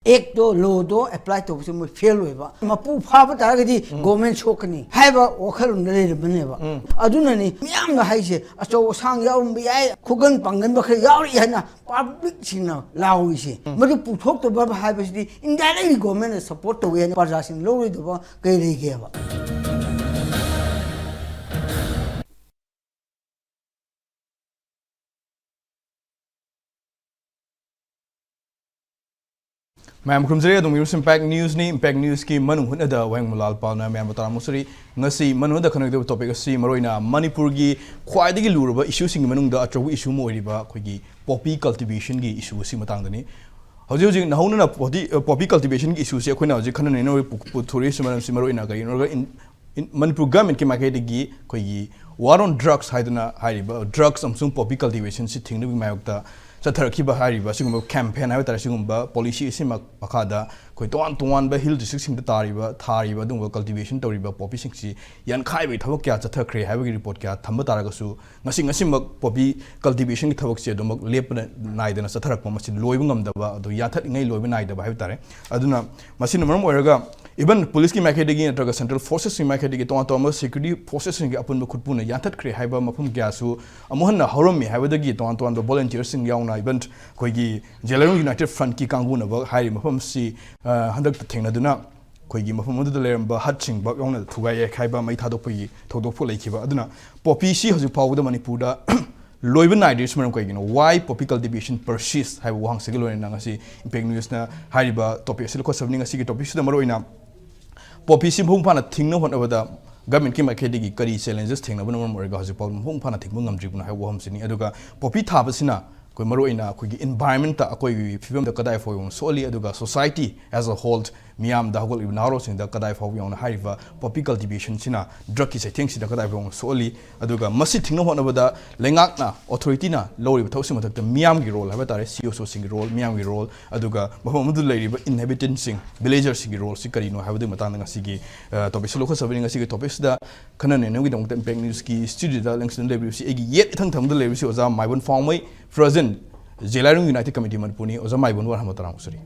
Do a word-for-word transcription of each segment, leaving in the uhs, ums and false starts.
ꯑꯦꯛꯇꯣ, ꯂꯣꯗꯣ apply ꯇꯧꯕꯁꯦ ꯃꯣꯏ fail ꯑꯣꯏꯕ꯫ ꯃꯄꯨ ꯐꯥꯕ ꯇꯥꯔꯒꯗꯤ ꯒꯣꯔꯃꯦꯟ ꯁꯣꯛꯀꯅꯤ ꯍꯥꯏꯕ ꯋꯥꯈꯜꯂꯣꯝꯗ ꯂꯩꯔꯕꯅꯦꯕ꯫ ꯑꯗꯨꯅꯅꯤ ꯃꯤꯌꯥꯝꯅ ꯍꯥꯏꯁꯦ, ꯑꯆꯧ ꯑꯁꯥꯡ ꯌꯥꯎꯔꯝꯕ ꯌꯥꯏ, ꯈꯨꯒꯟ ꯄꯥꯡꯒꯟꯕ ꯈꯔ ꯌꯥꯎꯔꯤ ꯍꯥꯏꯅ ꯄꯕ꯭ꯂꯤꯛꯁꯤꯡꯅ ꯂꯥꯎꯔꯤꯁꯦ꯫ ꯃꯗꯨ ꯄꯨꯊꯣꯛꯇꯕ ꯍꯥꯏꯕꯁꯤꯗꯤ ꯏꯟꯗꯥꯏꯔꯦꯛꯂꯤ ꯒꯣꯔꯃꯦꯟꯅ ꯁꯄꯣꯔꯠ ꯇꯧꯋꯤ ꯍꯥꯏꯅ ꯄ꯭ꯔꯖꯥꯁꯤꯡ ꯂꯧꯔꯣꯏꯗꯕ ꯀꯩ ꯂꯩꯒꯦꯕ? ꯃꯌꯥꯝ ꯈꯨꯔꯨꯝꯖꯔꯤ꯫ ꯑꯗꯨꯝ ꯌꯨꯔꯁ ꯏꯝꯄꯦꯛ ꯅ꯭ꯌꯨꯁꯅꯤ꯫ ꯏꯝꯄꯦꯛ ꯅ꯭ꯌꯨꯁꯀꯤ ꯃꯅꯨꯡ ꯍꯨꯠꯅꯗ ꯋꯥꯍꯦꯡ ꯃꯂꯥꯜ ꯄꯥꯎꯅ ꯃꯌꯥꯝꯕꯨ ꯇꯔꯥꯃꯨꯛ ꯆꯔꯤ꯫ ꯉꯁꯤ ꯃꯅꯨꯡ ꯍꯨꯠꯅ ꯈꯟꯅꯒꯗꯕ ꯇꯣꯄꯤꯛ ꯑꯁꯤ ꯃꯔꯨꯑꯣꯏꯅ ꯃꯅꯤꯄꯨꯔꯒꯤ ꯈ꯭ꯋꯥꯏꯗꯒꯤ ꯂꯨꯔꯕ ꯏꯁꯨꯁꯤꯡꯒꯤ ꯃꯅꯨꯡꯗ ꯑꯆꯧꯕ ꯏꯁꯨ ꯑꯃ ꯑꯣꯏꯔꯤꯕ ꯑꯩꯈꯣꯏꯒꯤ ꯄꯣꯄꯤ ꯀꯜꯇꯤꯚꯦꯁꯟꯒꯤ ꯏꯁꯨ ꯑꯁꯤ ꯃꯇꯥꯡꯗꯅꯤ꯫ ꯍꯧꯖꯤꯛ ꯍꯧꯖꯤꯛ ꯅꯧꯍꯧꯅꯅ ꯄꯣꯄꯤ, ꯄꯣꯄꯤ ꯀꯜꯇꯤꯚꯦꯁꯟꯒꯤ ꯏꯁꯨꯁꯤ ꯑꯩꯈꯣꯏꯅ ꯍꯧꯖꯤꯛ ꯈꯟꯅ ꯅꯩꯅꯕ ꯄꯨ-, ꯄꯨꯊꯣꯔꯛꯏꯁꯤ ꯃꯔꯝꯁꯤ ꯃꯔꯨꯑꯣꯏꯅ ꯀꯔꯤꯒꯤꯅꯣ ꯍꯥꯏꯔꯒ ꯏꯟ-, ꯏꯟ-, ꯃꯅꯤꯄꯨꯔ ꯒꯚꯔꯟꯃꯦꯟꯠꯀꯤ ꯃꯥꯏꯀꯩꯗꯒꯤ ꯑꯩꯈꯣꯏꯒꯤ War on Drugs ꯍꯥꯏꯗꯨꯅ ꯍꯥꯏꯔꯤꯕ ꯗ꯭ꯔꯒꯁ ꯑꯃꯁꯨꯡ ꯄꯣꯄꯤ ꯀꯜꯇꯤꯚꯦꯁꯟꯁꯤ ꯊꯤꯡꯅꯕꯒꯤ ꯃꯥꯌꯣꯛꯇ ꯆꯠꯊꯔꯛꯈꯤꯕ ꯍꯥꯏꯔꯤꯕ ꯑꯁꯤꯒꯨꯝꯕ ꯀꯦꯝꯄꯦꯟ ꯍꯥꯏꯕ ꯇꯥꯔꯦ, ꯑꯁꯤꯒꯨꯝꯕ ꯄꯣꯂꯤꯁꯤ ꯑꯁꯤ ꯃ-, ꯃꯈꯥꯗ ꯑꯩꯈꯣꯏ ꯇꯣꯉꯥꯟ ꯇꯣꯉꯥꯟꯕ ꯍꯤꯜ ꯗꯤꯁꯇ꯭ꯔꯤꯛꯁꯤꯡꯗ ꯇꯥꯔꯤꯕ, ꯊꯥꯔꯤꯕ ꯑꯗꯨꯒꯨꯝꯕ ꯀꯜꯇꯤꯚꯦꯁꯟ ꯇꯧꯔꯤꯕ ꯄꯣꯄꯤꯁꯤꯡꯁꯤ ꯌꯥꯟꯈꯥꯏꯕꯒꯤ ꯊꯕꯛ ꯀꯌꯥ ꯆꯠꯊꯈ꯭ꯔꯦ ꯍꯥꯏꯕꯒꯤ ꯔꯤꯄꯣꯔꯠ ꯀꯌꯥ ꯊꯝꯕ ꯇꯥꯔꯒꯁꯨ, ꯉꯁꯤ ꯉꯁꯤꯃꯛ ꯄꯣꯄꯤ ꯀꯜꯇꯤꯚꯦꯁꯟꯒꯤ ꯊꯕꯛꯁꯦ ꯑꯗꯨꯃꯛ ꯂꯦꯞꯄ ꯅꯥꯏꯗꯅ ꯆꯠꯊꯔꯛꯄ, ꯃꯁꯤ ꯂꯣꯏꯕ ꯉꯝꯗꯕ, ꯑꯗꯨ ꯌꯥꯟꯊꯠꯂꯤꯉꯩ ꯂꯣꯏꯕ ꯅꯥꯏꯗꯕ ꯍꯥꯏꯕ ꯇꯥꯔꯦ꯫ ꯑꯗꯨꯅ ꯃꯁꯤꯅ ꯃꯔꯝ ꯑꯣꯏꯔꯒ even ꯄꯨꯂꯤꯁꯀꯤ ꯃꯥꯏꯀꯩꯗꯒꯤ ꯅꯠꯇ꯭ꯔꯒ ꯁꯦꯟꯇ꯭ꯔꯦꯜ ꯐꯣꯔꯁꯦꯁꯀꯤ ꯃꯥꯏꯀꯩꯗꯒꯤ ꯇꯣꯉꯥꯟ ꯇꯣꯉꯥꯟꯕ ꯁꯦꯀ꯭ꯌꯨꯔꯤꯇꯤ ꯐꯣꯔꯁꯦꯁꯁꯤꯡꯒꯤ ꯑꯄꯨꯟꯕ ꯈꯨꯠꯄꯨꯅ ꯌꯥꯟꯊꯠꯈ꯭ꯔꯦ ꯍꯥꯏꯕ ꯃꯐꯝ ꯀꯌꯥꯁꯨ ꯑꯃꯨꯛ ꯍꯟꯅ ꯍꯧꯔꯝꯃꯤ ꯍꯥꯏꯕꯗꯒꯤ ꯇꯣꯉꯥꯟ ꯇꯣꯉꯥꯟꯕ ꯚꯣꯂꯨꯟꯇꯤꯌꯔꯁꯤꯡ ꯌꯥꯎꯅ even ꯑꯩꯈꯣꯏꯒꯤ ꯖꯦꯂꯥꯏꯔꯣꯡ ꯌꯨꯅꯥꯏꯇꯦꯗ ꯐ꯭ꯔꯟꯠꯀꯤ ꯀꯥꯡꯕꯨꯅ ꯍꯥꯏꯔꯤꯕ ꯃꯐꯝ ꯑꯁꯤ, ꯑ, ꯍꯟꯗꯛꯇ ꯊꯦꯡꯅꯗꯨꯅ ꯑꯩꯈꯣꯏꯒꯤ ꯃꯐꯝ ꯑꯗꯨꯗ ꯂꯩꯔꯝꯕ ꯍꯠꯁꯤꯡ ꯕꯛ ꯌꯥꯎꯅ ꯊꯨꯒꯥꯏ ꯌꯩꯈꯥꯏꯕ, ꯃꯩ ꯊꯥꯗꯣꯛꯄꯒꯤ ꯊꯧꯗꯣꯛ ꯄꯣꯛ ꯂꯩꯈꯤꯕ꯫ ꯑꯗꯨꯅ ꯄꯣꯄꯤꯁꯤ ꯍꯧꯖꯤꯛ ꯐꯥꯎꯕꯗ ꯃꯅꯤꯄꯨꯔꯗ ꯂꯣꯏꯕ ꯅꯥꯏꯗ꯭ꯔꯤꯁꯤ ꯃꯔꯝ ꯀꯩꯒꯤꯅꯣ? Why poppy cultivation persist ꯍꯥꯏꯕ ꯋꯥꯍꯪꯁꯤꯒ ꯂꯣꯏꯅꯅ ꯉꯁꯤ ꯏꯝꯄꯦꯛ ꯅ꯭ꯌꯨꯁꯅ ꯍꯥꯏꯔꯤꯕ ꯇꯣꯄꯤꯛ ꯑꯁꯤ ꯂꯧꯈꯠꯆꯕꯅꯤ꯫ ꯉꯁꯤꯒꯤ ꯇꯣꯄꯤꯛꯁꯤꯗ ꯃꯔꯨꯑꯣꯏꯅ ꯄꯣꯄꯤꯁꯤ ꯃꯄꯨꯡ ꯐꯥꯅ ꯊꯤꯡꯅꯕ ꯍꯣꯠꯅꯕꯗ ꯒꯚꯔꯟꯃꯦꯟꯠꯀꯤ ꯃꯥꯏꯀꯩꯗꯒꯤ ꯀꯔꯤ ꯆꯦꯂꯦꯟꯖꯦꯁ ꯊꯦꯡꯅꯕꯅ ꯃꯔꯝ ꯑꯣꯏꯔꯒ ꯍꯧꯖꯤꯛ ꯐꯥꯎꯕ ꯃꯄꯨꯡ ꯐꯥꯅ ꯊꯤꯡꯕ ꯉꯝꯗ꯭ꯔꯤꯕꯅꯣ ꯍꯥꯏꯕ ꯋꯥꯐꯝꯁꯤꯅꯤ꯫ ꯑꯗꯨꯒ ꯄꯣꯄꯤ ꯊꯥꯕꯁꯤꯅ ꯑꯩꯈꯣꯏ ꯃꯔꯨꯑꯣꯏꯅ ꯑꯩꯈꯣꯏꯒꯤ ꯏꯟꯚꯥꯏꯔꯟꯃꯦꯟꯠꯇ, ꯑꯀꯣꯏꯕꯒꯤ ꯐꯤꯕꯝꯗ ꯀꯗꯥꯏ ꯐꯥꯎꯕ ꯌꯧꯅ ꯁꯣꯛꯍꯜꯂꯤ, ꯑꯗꯨꯒ society as a whole, ꯃꯤꯌꯥꯝꯗ, ꯍꯧꯒꯠꯂꯛꯂꯤꯕ ꯅꯍꯥꯔꯣꯜꯁꯤꯡꯗ ꯀꯗꯥꯏ ꯐꯥꯎꯕ ꯌꯧꯅ ꯍꯥꯏꯔꯤꯕ ꯄꯣꯄꯤ ꯀꯜꯇꯤꯚꯦꯁꯟꯁꯤꯅ ꯗ꯭ꯔꯒꯀꯤ ꯆꯩꯊꯦꯡꯁꯤꯗ ꯀꯗꯥꯏ ꯐꯥꯎꯕ ꯌꯧꯅ ꯁꯣꯛꯍꯜꯂꯤ, ꯑꯗꯨꯒ ꯃꯁꯤ ꯊꯤꯡꯅꯕ ꯍꯣꯠꯅꯕꯗ ꯂꯩꯉꯥꯛꯅ, ꯑꯣꯊꯣꯔꯤꯇꯤꯅ ꯂꯧꯔꯤꯕ ꯊꯕꯛꯁꯤꯒꯤ ꯃꯊꯛꯇ ꯃꯤꯌꯥꯝꯒꯤ ꯔꯣꯜ ꯍꯥꯏꯕ ꯇꯥꯔꯦ, ꯁꯤ ꯏ ꯑꯣ ꯁꯣꯁꯤꯡꯒꯤ ꯔꯣꯜ, ꯃꯤꯌꯥꯝꯒꯤ ꯔꯣꯜ, ꯑꯗꯨꯒ ꯃꯐꯝ ꯑꯃꯗ ꯂꯩꯔꯤꯕ ꯏꯟꯍꯦꯕꯤꯇꯦꯟꯠꯁꯤꯡ, ꯚꯤꯂꯦꯖꯔꯁꯤꯡꯒꯤ ꯔꯣꯜꯁꯤ ꯀꯔꯤꯅꯣ ꯍꯥꯏꯕꯗꯨꯒꯤ ꯃꯇꯥꯡꯗ ꯉꯁꯤꯒꯤ, ꯑ, ꯇꯣꯄꯤꯛꯁꯤ ꯂꯧꯈꯠꯆꯕꯅꯤ꯫ ꯉꯁꯤꯒꯤ ꯇꯣꯄꯤꯛꯁꯤꯗ ꯈꯟꯅ ꯅꯩꯅꯕꯒꯤꯗꯃꯛꯇ ꯏꯝꯄꯦꯛ ꯅ꯭ꯌꯨꯁꯀꯤ ꯁ꯭ꯇꯨꯗꯤꯑꯣꯗ ꯂꯦꯡꯁꯤꯟꯗꯨꯅ ꯂꯩꯕꯤꯔꯤꯕꯁꯤ ꯑꯩꯒꯤ ꯌꯦꯠ ꯏꯊꯪ ꯊꯪꯕꯗ ꯂꯩꯔꯤꯕꯁꯤ ꯑꯣꯖꯥ ꯃꯥꯏꯕꯝ ꯐꯥꯎꯃꯩ, ꯄ꯭ꯔꯦꯁꯤꯗꯦꯟꯠ, ꯖꯦꯂꯥꯏꯔꯣꯡ ꯌꯨꯅꯥꯏꯇꯦꯗ ꯀꯃꯤꯇꯤ ꯃꯅꯤꯄꯨꯔꯅꯤ꯫ ꯑꯣꯖꯥ ꯃꯥꯏꯕꯝ, ꯋꯥꯍꯪ ꯑꯃ ꯇꯔꯥꯃꯨꯛ ꯁꯨꯔꯤ꯫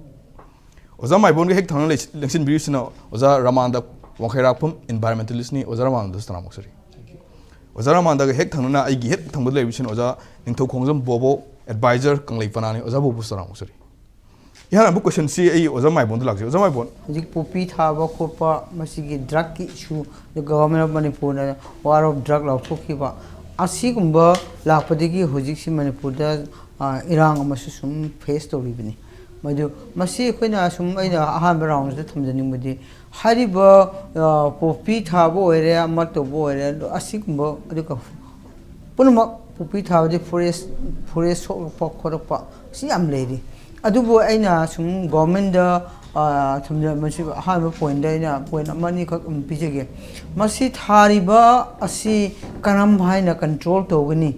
ꯑꯣꯖꯥ ꯃꯥꯏꯕꯣꯟꯒ ꯍꯦꯛ ꯊꯪꯅ ꯂꯩ-, ꯂꯦꯡꯁꯤꯟꯕꯤꯔꯤꯁꯤꯅ ꯑꯣꯖꯥ ꯔꯥꯃꯥꯟꯗ ꯋꯥꯡꯈꯩꯔꯥꯛꯐꯝ, environmentalistꯅꯤ꯫ ꯑꯣꯖꯥ ꯔꯥꯃꯥꯟꯗꯁꯨ ꯇꯔꯥꯝꯅ ꯑꯣꯛꯆꯔꯤ꯫ ꯑꯣꯖꯥ ꯔꯥꯃꯥꯟꯗꯒ ꯍꯦꯛ ꯊꯪꯅꯅ ꯑꯩꯒꯤ ꯍꯦꯛ ꯊꯪꯕꯗ ꯂꯩꯕꯁꯤꯅ ꯑꯣꯖꯥ ꯅꯤꯡꯊꯧꯈꯣꯡꯖꯝ ꯕꯣꯕꯣ, advisor ꯀꯪꯂꯩ ꯄꯅꯥꯅꯤ꯫ ꯑꯣꯖꯥ ꯕꯣꯕꯣꯁꯨ ꯇꯔꯥꯝꯅ ꯑꯣꯛꯆꯔꯤ꯫ ꯏꯍꯥꯟ ꯍꯥꯟꯕ questionꯁꯤ ꯑꯩ ꯑꯣꯖꯥ ꯃꯥꯏꯕꯣꯟꯗ ꯂꯥꯛꯆꯩ꯫ ꯑꯣꯖꯥ ꯃꯥꯏꯕꯣꯟ꯫ ꯍꯧꯖꯤꯛ ꯄꯣꯄꯤ ꯊꯥꯕ ꯈꯣꯠꯄ, ꯃꯁꯤꯒꯤ drugꯀꯤ issue, Government of ꯃꯅꯤꯄꯨꯔꯅ war of drug ꯂꯥꯎꯊꯣꯛꯈꯤꯕ, ꯑꯁꯤꯒꯨꯝꯕ ꯂꯥꯛꯄꯗꯒꯤ ꯍꯧꯖꯤꯛꯁꯤ ꯃꯅꯤꯄꯨꯔꯗ, ꯑ, ꯏꯔꯥꯡ ꯑꯃꯁꯨ ꯁꯨꯝ face ꯇꯧꯔꯤꯕꯅꯤ꯫ ꯃꯗꯨ, ꯃꯁꯤ ꯑꯩꯈꯣꯏꯅ ꯁꯨꯝ, ꯑꯩꯅ ꯑꯍꯥꯟꯕ roundꯁꯤꯗ ꯊꯝꯖꯅꯤꯡꯕꯗꯤ, ꯍꯥꯏꯔꯤꯕ, ꯑ, ꯄꯣꯄꯤ ꯊꯥꯕ ꯑꯣꯏꯔꯦ, ꯑꯃ ꯇꯧꯕ ꯑꯣꯏꯔꯦ, ꯑꯗꯣ ꯑꯁꯤꯒꯨꯝꯕ, ꯑꯗꯨꯒ ꯄꯨꯝꯅꯃꯛ ꯄꯣꯄꯤ ꯊꯥꯕꯗꯤ forest, forest ꯁꯣꯛꯂꯛꯄ ꯈꯣꯠꯂꯛꯄ ꯁꯤ ꯌꯥꯝ ꯂꯩꯔꯤ꯫ ꯑꯗꯨꯕꯨ ꯑꯩꯅ ꯁꯨꯝ governmentꯗ, ꯑ, ꯊꯝꯖ-, ꯃꯁꯤ ꯑꯍꯥꯟꯕ pointꯗ ꯑꯩꯅ point ꯑꯃ ꯑꯅꯤꯈꯛ ꯑꯗꯨꯝ ꯄꯤꯖꯒꯦ꯫ ꯃꯁꯤ ꯊꯥꯔꯤꯕ ꯑꯁꯤ ꯀꯔꯝ ꯍꯥꯏꯅ control ꯇꯧꯒꯅꯤ?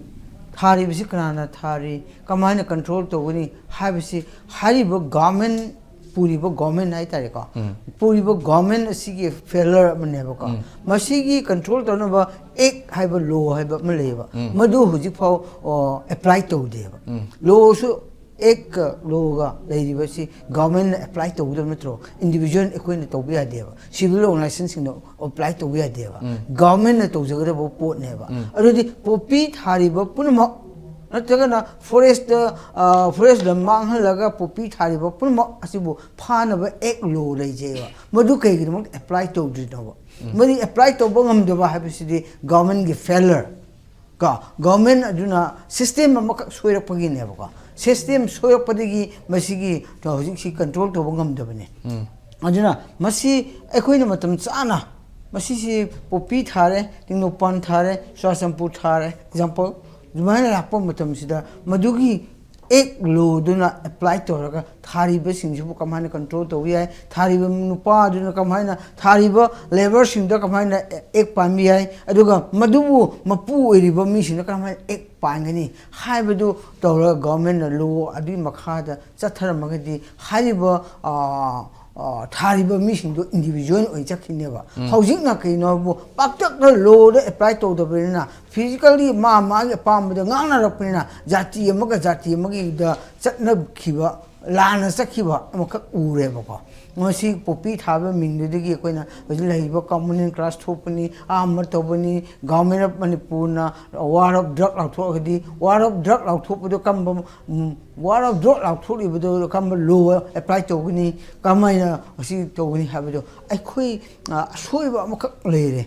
ꯊꯥꯔꯤꯕꯁꯤ ꯀꯅꯥꯅ ꯊꯥꯔꯤ? ꯀꯃꯥꯏꯅ control ꯇꯧꯒꯅꯤ ꯍꯥꯏꯕꯁꯤ ꯍꯥꯏꯔꯤꯕ government, ꯄꯨꯔꯤꯕ government ꯍꯥꯏꯇꯥꯔꯦꯀꯣ, ꯎꯝ꯫ ꯄꯨꯔꯤꯕ government ꯑꯁꯤꯒꯤ failure ꯑꯃꯅꯦꯕꯀꯣ꯫ ꯎꯝ꯫ ꯃꯁꯤꯒꯤ control ꯇꯧꯅꯕ act ꯍꯥꯏꯕ, law ꯍꯥꯏꯕ ꯑꯃ ꯂꯩꯌꯦꯕ꯫ ꯎꯝ꯫ ꯃꯗꯨ ꯍꯧꯖꯤꯛꯐꯥꯎ, ꯑꯣ, apply ꯇꯧꯗꯦꯕ꯫ ꯎꯝ꯫ Lawꯁꯨ, actꯀ lawꯒ ꯂꯩꯔꯤꯕꯁꯤ governmentꯅ apply ꯇꯧꯒꯗꯕ ꯅꯠꯇ꯭ꯔꯣ? Individual ꯑꯩꯈꯣꯏꯅ ꯇꯧꯕ ꯌꯥꯗꯦꯕ꯫ Civil organizationꯁꯤꯡꯅ apply ꯇꯧꯕ ꯌꯥꯗꯦꯕ꯫ ꯎꯝ꯫ Governmentꯅ ꯇꯧꯖꯒꯗꯕ ꯄꯣꯠꯅꯦꯕ꯫ ꯎꯝ꯫ ꯑꯗꯨꯗꯤ ꯄꯣꯄꯤ ꯊꯥꯔꯤꯕ ꯄꯨꯝꯅꯃꯛ, ꯅꯠꯇ꯭ꯔꯒꯅ forestꯇ, ꯑ, forest ꯂꯝ ꯃꯥꯡꯍꯜꯂꯒ ꯄꯣꯄꯤ ꯊꯥꯔꯤꯕ ꯄꯨꯝꯅꯃꯛ ꯑꯁꯤꯕꯨ ꯐꯥꯅꯕ act, law ꯂꯩꯖꯩꯕ꯫ ꯃꯗꯨ ꯀꯩꯒꯤꯗꯃꯛꯇ apply ꯇꯧꯗ꯭ꯔꯤꯅꯣꯕ? ꯎꯝ꯫ ꯃꯗꯨ apply ꯇꯧꯕ ꯉꯝꯗꯕ ꯍꯥꯏꯕꯁꯤꯗꯤ governmentꯀꯤ failure꯫ ꯀꯣ, government ꯑꯗꯨꯅ system ꯑꯃꯈꯛ ꯁꯣꯏꯔꯛꯄꯒꯤꯅꯦꯕꯀꯣ꯫ System ꯁꯣꯏꯔꯛꯄꯗꯒꯤ ꯃꯁꯤꯒꯤ ꯍꯧꯖꯤꯛꯁꯤ control ꯇꯧꯕ ꯉꯝꯗꯕꯅꯦ꯫ ꯎꯝ꯫ ꯑꯗꯨꯅ ꯃꯁꯤ ꯑꯩꯈꯣꯏꯅ ꯃꯇꯝ ꯆꯥꯅ, ꯃꯁꯤꯁꯤ ꯄꯣꯄꯤ ꯊꯥꯔꯦ, ꯇꯦꯡꯅꯧꯄꯜ ꯊꯥꯔꯦ, ꯆꯨꯔꯥꯆꯥꯟꯄꯨꯔ ꯊꯥꯔꯦ, example, ꯑꯗꯨꯃꯥꯏꯅ ꯂꯥꯛꯄ ꯃꯇꯝꯁꯤꯗ ꯃꯗꯨꯒꯤ act, lawꯗꯨꯅ apply ꯇꯧꯔꯒ ꯊꯥꯔꯤꯕꯁꯤꯡꯁꯤꯕꯨ ꯀꯃꯥꯏꯅ control ꯇꯧꯕ ꯌꯥꯏ, ꯊꯥꯔꯤꯕ ꯅꯨꯄꯥꯗꯨꯅ ꯀꯃꯥꯏꯅ, ꯊꯥꯔꯤꯕ labourꯁꯤꯡꯗ ꯀꯃꯥꯏꯅ act ꯄꯥꯟꯕ ꯌꯥꯏ, ꯑꯗꯨꯒ ꯃꯗꯨꯕꯨ ꯃꯄꯨ ꯑꯣꯏꯔꯤꯕ ꯃꯤꯁꯤꯡꯅ ꯀꯃꯥꯏꯅ act ꯄꯥꯟꯒꯅꯤ ꯍꯥꯏꯕꯗꯨ ꯇꯧꯔꯒ governmentꯅ law ꯑꯗꯨꯒꯤ ꯃꯈꯥꯗ ꯆꯠꯊꯔꯝꯃꯒꯗꯤ ꯍꯥꯏꯔꯤꯕ, ꯑ, ꯑ, ꯊꯥꯔꯤꯕ ꯃꯤꯁꯤꯡꯗꯣ individual ꯑꯣꯏꯅ ꯆꯠꯈꯤꯅꯦꯕ꯫ ꯎꯝ꯫ ꯍꯧꯖꯤꯛꯅ ꯀꯩꯅꯣꯕꯨ ꯄꯥꯛꯇꯛꯅ lawꯗ apply ꯇꯧꯗꯕꯅꯤꯅ, physically ꯃꯥ ꯃꯥꯒꯤ ꯑꯄꯥꯝꯕꯗ ꯉꯥꯡꯅꯔꯛꯄꯅꯤꯅ, ꯖꯥꯇꯤ ꯑꯃꯒ ꯖꯥꯇꯤ ꯑꯃꯒꯤꯗ ꯆꯠꯅꯈꯤꯕ ꯂꯥꯟꯅ ꯆꯠꯈꯤꯕ ꯑꯃꯈꯛ ꯎꯔꯦꯕꯀꯣ꯫ ꯃꯁꯤ ꯄꯣꯄꯤ ꯊꯥꯕ ꯃꯤꯡꯗꯨꯗꯒꯤ ꯑꯩꯈꯣꯏꯅ ꯍꯧꯖꯤꯛ ꯂꯩꯔꯤꯕ ꯀꯃꯟ ꯀ꯭ꯂꯥꯁ ꯊꯣꯛꯄꯅꯤ, ꯑꯥ ꯑꯃ ꯇꯧꯕꯅꯤ, ꯒꯚꯔꯟꯃꯦꯟ ꯑꯣꯐ ꯃꯅꯤꯄꯨꯔꯅ ꯋꯥꯔ ꯑꯣꯐ ꯗ꯭ꯔꯒ ꯂꯥꯎꯊꯣꯛꯑꯒꯗꯤ, ꯋꯥꯔ ꯑꯣꯐ ꯗ꯭ꯔꯒ ꯂꯥꯎꯊꯣꯛꯄꯗꯣ ꯀꯔꯝꯕ, ꯎꯝ, ꯋꯥꯔ ꯑꯣꯐ ꯗ꯭ꯔꯒ ꯂꯥꯎꯊꯣꯛꯂꯤꯕꯗꯣ ꯀꯔꯝꯕ ꯂꯣ ꯑꯦꯄ꯭ꯂꯥꯏ ꯇꯧꯒꯅꯤ, ꯀꯃꯥꯏꯅ ꯑꯁꯤ ꯇꯧꯒꯅꯤ ꯍꯥꯏꯕꯗꯣ ꯑꯩꯈꯣꯏ, ꯑ, ꯑꯁꯣꯏꯕ ꯑꯃꯈꯛ ꯂꯩꯔꯦ꯫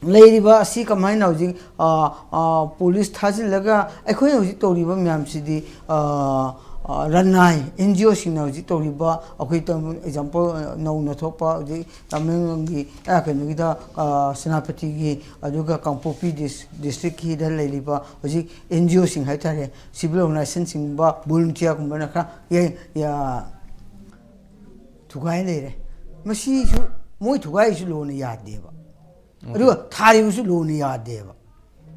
ꯂꯩꯔꯤꯕ ꯑꯁꯤ ꯀꯃꯥꯏꯅ ꯍꯧꯖꯤꯛ, ꯑ, ꯑ, ꯄꯨꯂꯤꯁ ꯊꯥꯖꯤꯜꯂꯒ ꯑꯩꯈꯣꯏꯅ ꯍꯧꯖꯤꯛ ꯇꯧꯔꯤꯕ ꯃꯌꯥꯝꯁꯤꯗꯤ, ꯑ, ꯑ, ꯂꯅꯥꯏ ꯑꯦꯟ ꯖꯤ ꯑꯣꯁꯤꯡꯅ ꯍꯧꯖꯤꯛ ꯇꯧꯔꯤꯕ, ꯑꯩꯈꯣꯏ ꯇꯝ-, ꯑꯦꯛꯖꯥꯝꯄꯜ, ꯑ, ꯅꯧꯅ ꯊꯣꯛꯄ ꯍꯧꯖꯤꯛ ꯇꯃꯦꯡꯂꯣꯡꯒꯤ, ꯑ, ꯀꯩꯅꯣꯒꯤꯗ, ꯑ, ꯁꯦꯅꯥꯄꯇꯤꯒꯤ, ꯑꯗꯨꯒ ꯀꯥꯡꯄꯣꯛꯄꯤ ꯗꯤꯁ-, ꯗꯤꯁꯇ꯭ꯔꯤꯛꯀꯤꯗ ꯂꯩꯔꯤꯕ ꯍꯧꯖꯤꯛ ꯑꯦꯟ ꯖꯤ ꯑꯣꯁꯤꯡ ꯍꯥꯏꯇꯥꯔꯦ, ꯁꯤꯚꯤꯜ ꯑꯣꯔꯒꯅꯥꯏꯖꯦꯁꯟꯁꯤꯡꯒꯨꯝꯕ, ꯚꯣꯂꯨꯟꯇꯤꯌꯥꯔꯒꯨꯝꯕꯅ ꯈꯔ ꯌꯥ-, ꯌꯥ-, ꯊꯨꯒꯥꯏ ꯂꯩꯔꯦ꯫ ꯃꯁꯤꯁꯨ ꯃꯣꯏ ꯊꯨꯒꯥꯏꯔꯤꯁꯨ ꯂꯣꯅ ꯌꯥꯗꯦꯕ, ꯑꯗꯨꯒ ꯊꯥꯔꯤꯕꯁꯨ ꯂꯣꯅ ꯌꯥꯗꯦꯕ꯫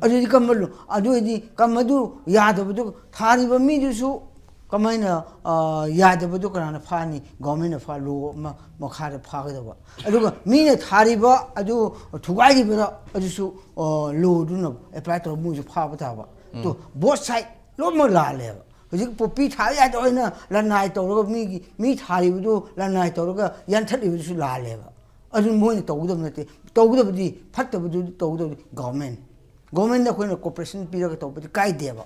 ꯑꯗꯨꯗꯤ ꯀꯝꯕ ꯂꯣ-, ꯑꯗꯨ ꯑꯣꯏꯗꯤ ꯀꯝ-, ꯑꯗꯨ ꯌꯥꯗꯕꯗꯨ ꯊꯥꯔꯤꯕ ꯃꯤꯗꯨꯁꯨ ꯀꯃꯥꯏꯅ, ꯑ, ꯌꯥꯗꯕꯗꯨ ꯀꯅꯥꯅ ꯐꯥꯅꯤ? ꯒꯣꯔꯃꯦꯟꯅ ꯐꯥ-, ꯂꯣ ꯑꯃ ꯃꯈꯥꯗ ꯐꯥꯒꯗꯕ꯫ ꯑꯗꯨꯒ ꯃꯤꯅ ꯊꯥꯔꯤꯕ ꯑꯗꯨ ꯊꯨꯒꯥꯏꯔꯤꯕꯗ ꯑꯗꯨꯁꯨ, ꯑ, ꯂꯣꯗꯨꯅ ꯑꯦꯄ꯭ꯂꯥꯏ ꯇꯧꯔꯒ ꯃꯣꯏꯁꯨ ꯐꯥꯕ ꯇꯥꯕ꯫ ꯎꯝ꯫ ꯇꯣ, both side ꯂꯣꯏꯅꯃꯛ ꯂꯥꯜꯂꯦꯕ꯫ ꯍꯧꯖꯤꯛ ꯄꯣꯄꯤ ꯊꯥ ꯌꯥꯗꯦ ꯑꯣꯏꯅ ꯂꯅꯥꯏ ꯇꯧꯔꯒ ꯃꯤꯒꯤ, ꯃꯤ ꯊꯥꯔꯤꯕꯗꯨ ꯂꯅꯥꯏ ꯇꯧꯔꯒ ꯌꯥꯟꯊꯠꯂꯤꯕꯗꯨꯁꯨ ꯂꯥꯜꯂꯦꯕ꯫ ꯑꯗꯨ ꯃꯣꯏꯅ ꯇꯧꯒꯗꯕ ꯅꯠꯇꯦ꯫ ꯇꯧꯒꯗꯕꯗꯤ, ꯐꯠꯇꯕꯗꯨꯗꯤ ꯇꯧꯒꯗꯕꯗꯤ ꯒꯣꯔꯃꯦꯟ꯫ ꯒꯣꯔꯃꯦꯟꯗ ꯑꯩꯈꯣꯏꯅ ꯀꯣꯑꯣꯄꯔꯦꯁꯟ ꯄꯤꯔꯒ ꯇꯧꯕꯗꯤ ꯀꯥꯏꯗꯦꯕ꯫